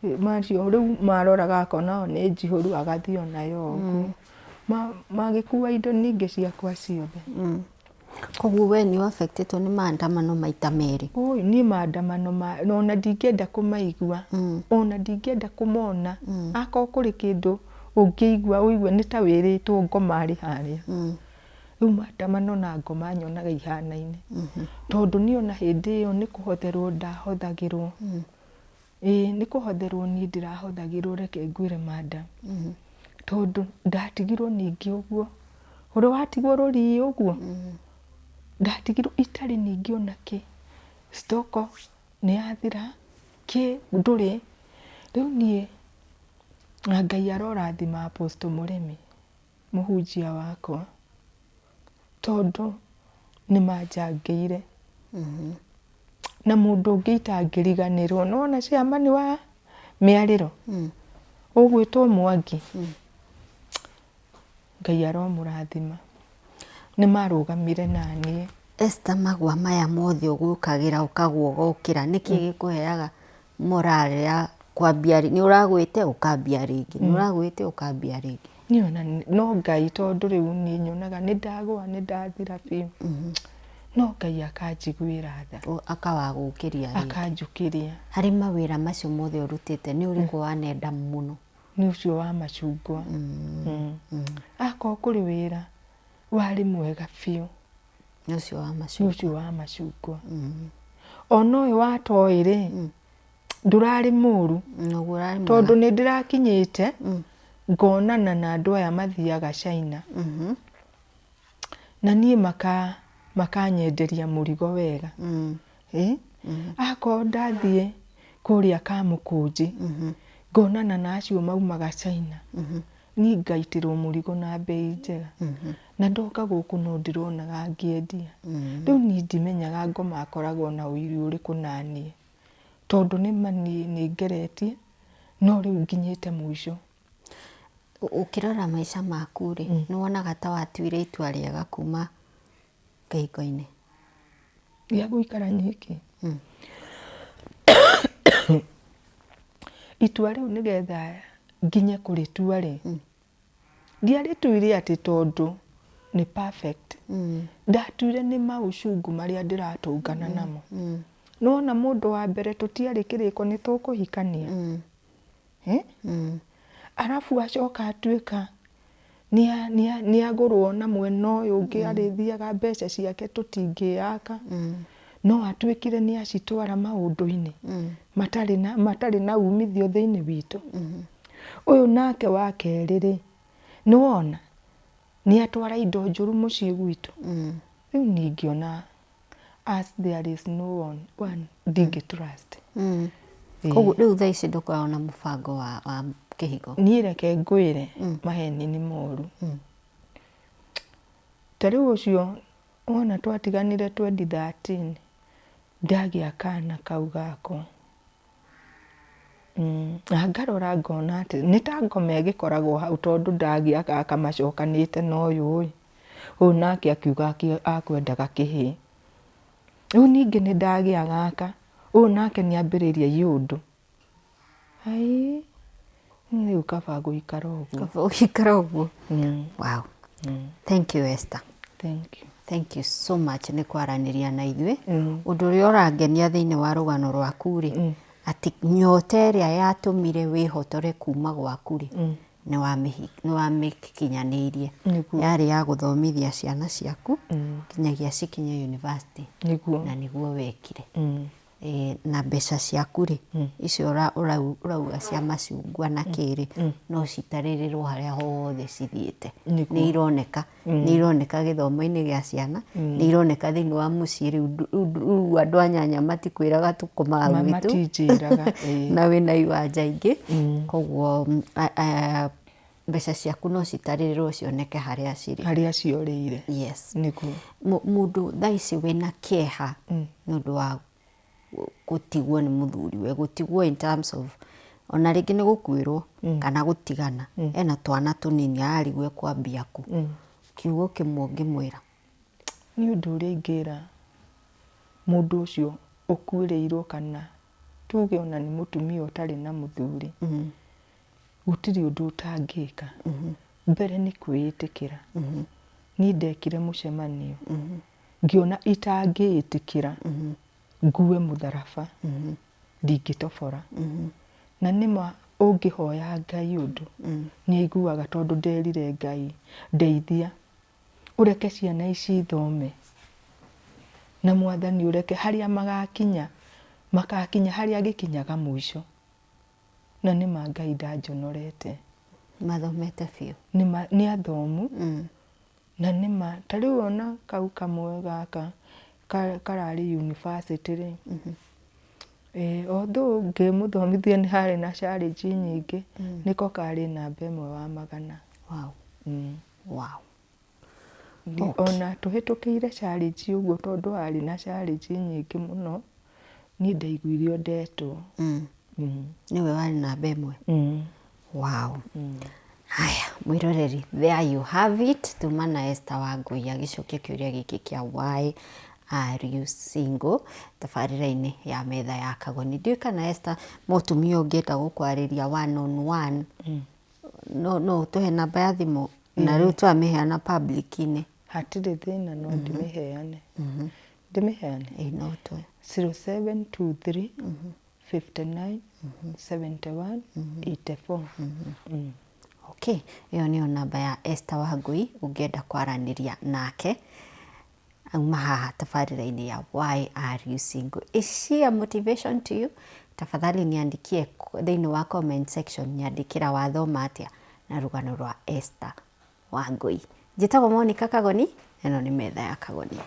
S2: ĩ, macio rĩu maroraga akona o nĩ njihũru agathiĩ onayo ũguo. Magĩkua indo ningĩ ciakwa ciothe.
S1: Koguo we nĩ ũ affect ĩtwo nĩ maandamano maita merĩ?
S2: Ũi niĩ maandamano ma ona ndingĩenda kũmaigua, ona ndingĩenda kũmona. Akorwo kũrĩ kĩndũ ũngĩigua ũigue nĩ ta wĩrĩtwo ngoma arĩ harĩa. Rĩu maandamano na ngoma nyonaga ihanaine. Tondũ niĩ ona hĩndĩ ĩyo nĩ kũhotherwo ndahothagĩrwo. Ĩĩ nĩ kũhotherwo niĩ ndĩrahothagĩrwo reke ngwĩre madam. Tondũ ndatigirwo ningĩ ũguo. Ũrĩ watigwo rũriĩ ũguo? Ndatigirwo itarĩ ningĩ ona kĩ. Stock nĩ yathira, kĩ ndũrĩ. Rĩu niĩ na Ngai arorathima Apostle Mũrĩmi. Mũhunjia wakwa, tondũ nĩ manjangĩire. Na mũndũ ũngĩ itangĩriganĩrwo, nĩ wona chairman wa mĩarĩro, ũgwĩtwo Mwangi, Ngai aromũrathima. Nĩ marũgamire naniĩ.
S1: Esther magwa maya mothe ũgũkagĩra ũkagwa ũgokĩra, nĩkĩ gĩkũheaga morale ya kwambia nĩ ũragwĩte ũkambia rĩngĩ, nĩ ũragwĩte ũkambia rĩngĩ?
S2: Niĩ ona no Ngai tondũ rĩu niĩ nyonaga nĩ ndagwa nĩ ndathira biũ. No Ngai akanjiguĩra tha.
S1: Akawagũkĩria
S2: rĩngĩ. Akanjũkĩria.
S1: Harĩ mawĩra macio mothe ũrutĩte nĩ ũrĩkũ wanenda mũno?
S2: Nĩ ũcio wa macungwa. Akorwo kũrĩ wĩra warĩ mwega biũ.
S1: Nĩ ũcio wa macungwa.
S2: Nĩ ũcio wa macungwa. Ona ũyũ wa toy rĩ, ndũrarĩ mũru. Tondũ nĩ ndĩrakinyĩte ngonana na andũ aya mathiaga China. Na niĩ makanyenderia mũrigo wega. Akorwo ndathiĩ kũrĩa Kamũkũnji, ngonana na acio maumaga China. Niĩ ngaitĩrwo mũrigo na mbei njega. Na ndoka gũkũ no ndĩronaga ngĩendia. Rĩu niĩ ndimenyaga ngoma akoragwo na ũiru ũrĩkũ naniĩ. Tondũ nĩma niĩ nĩ ngeretie, no rĩu nginyĩte mũico.
S1: Ũkĩrora maica maku rĩ, nĩ wonaga ta watuire itua rĩega kuma kĩhiko-inĩ?
S2: Gĩa gũikara nyiki? Itua rĩu nĩgetha nginye kũrĩtua rĩ, ndiarĩtuire atĩ tondũ nĩ perfect. Ndatuire nĩ maũcungu marĩa ndĩratũngana namo. Nĩwona mũndũ wa mbere tũtiarĩ kĩrĩko nĩ tũkũhikania. Eh? Arabu acoka atuĩka nĩagũrwo na mwena ũyũ ũngĩ arĩthiaga mbeca ciake tũtingĩyaka no atuĩkire nĩacitwara maũndũ-inĩ matarĩ na umithio thĩinĩ witũ. Ũyũ nake wa kerĩ rĩ, nĩwona nĩatwara indo njũru mũciĩ gwitũ. Rĩu niĩ ingĩona as there is no one, one ndingĩ trust.
S1: Koguo rĩu thaa ici ndũkoragwo na mũbango wa kĩhiko?
S2: Niĩ reke ngwĩre, maheni nĩ moru. Ta rĩu ũcio wona twatiganire 2013 ndagĩa kana kau gakwa. Na ngarora ngona atĩ nĩ ta ngoma ĩgĩkoragwo hau tondũ ndagĩa gaka macokanĩte na ũyũ ĩ. Ũyũ nake akiuga akwendaga kĩhĩĩ. Rĩu ningĩ nĩ ndagĩa gaka, ũyũ nake nĩ ambĩrĩria iũndũ. Ai, niĩ rĩu kaba gũikara ũguo.
S1: Kaba ũgĩikara ũguo. Wow. Thank you, Esther.
S2: Thank you.
S1: Thank you so much nĩ kwaranĩria na ithuĩ. Ũndũ ũrĩa ũrangenia thĩinĩ wa rũgano rwaku rĩ, atĩ nyota ĩrĩa yatũmire wĩhotore kuma gwaku rĩ, nĩ wamĩkinyanĩirie.
S2: Nĩguo.
S1: Yarĩ ya gũthomithia ciana ciaku nginyagia cikinye university.
S2: Nĩguo.
S1: Na nĩguo wekire. Na mbeca ciaku rĩ, icio ũrauga cia macungwa na kĩrĩ, no citarĩrĩrwo harĩa hothe cithiĩte.
S2: Nĩguo.
S1: Nĩ ironeka. Nĩ ironeka gĩthomo-inĩ gĩa ciana, nĩ ironeka thĩinĩ wa mũciĩ. Rĩu andũ a nyanya matikwĩraga tũkomaga gwitũ.
S2: Matinjĩraga, ĩĩ.
S1: Na wĩna iwanja ingĩ. Koguo mbeca ciaku no citarĩrĩrwo cioneke harĩa cirĩ.
S2: Harĩa ciorĩire.
S1: Yes.
S2: Nĩguo.
S1: Mũndũ thaa ici wĩna kĩeha nĩ ũndũ wa gũtigwo nĩ mũthuriwe, gũtigwo in terms of ona rĩngĩ nĩ gũkuĩrwo kana gũtigana, ena twana tũnini ararigwo ekwambia kũ, kiugo kĩmwe ũngĩmwĩra?
S2: Nĩ ũndũ ũrĩa ingĩra mũndũ ũcio ũkuĩrĩirwo kana tuge ona nĩ mũtumia ũtarĩ na mũthuri, gũtirĩ ũndũ ũtangĩka. Mbere nĩ kwĩĩtĩkĩra. Niĩ ndekire mũcemanio ngĩona itangĩĩtĩkĩra ngue mũtharaba ndingĩtobora. Na nĩma ũngĩhoya Ngai ũndũ nĩ aiguaga, tondũ nderire Ngai, ndeithia ũreke ciana ici ithome, na Mwathani ũreke harĩa magakinya makakinya harĩa gĩkinyaga mũico. Na nĩma Ngai ndanjonorete.
S1: Mathomete biũ.
S2: Nĩma nĩ athomu. Na nĩma ta rĩu ona kau kamwe gaka kararĩ university rĩ, although ngĩmũthomithia nĩ harĩ na challenge nyingĩ, nĩko karĩ namba 1 wa 100.
S1: Wow. Wow.
S2: Ona tũhĩtũkĩire challenge ũguo, tondũ harĩ na challenge nyingĩ mũno, niĩ ndaiguire o ndetwo.
S1: Nĩwe warĩ namba 1? Wow. Haya, mwĩroreri, there you have it. Tuma na Esther Wangui agĩcokia kĩũria gĩkĩ kĩa why are you single tabarĩra-inĩ ya metha ya Kagoni. Ndiũĩ kana Esther, mũtumia ũngĩenda gũkwarĩria one on one, no ũtũhe namba ya thimũ na rĩu twamĩheana public-inĩ?
S2: Hatirĩ thĩna, no ndĩmĩheane. Ndĩmĩheane?
S1: Ĩĩ, no ũtũhe.
S2: 0723 59 71 84.
S1: Okay, ĩyo nĩyo namba ya Esther Wangui ũngĩenda kwaranĩria nake auma haha tabarĩra-inĩ ya Why Are You Single. Is she a motivation to you? Tafadhali niandikie thĩinĩ wa comment section, nyandĩkĩra wathoma atĩa na rũgano rwa Esther Wangui. Njĩtagwo Monica Kagoni, ĩno nĩ metha ya Kagoni.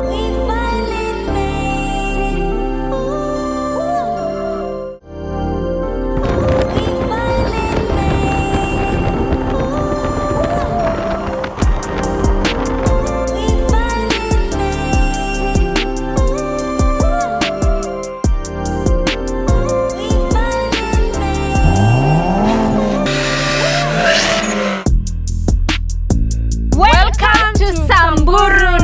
S3: We finally made it. Ooh. We finally made it. Ooh. We finally made it. Ooh. We finally made it.
S4: Welcome to Samburu.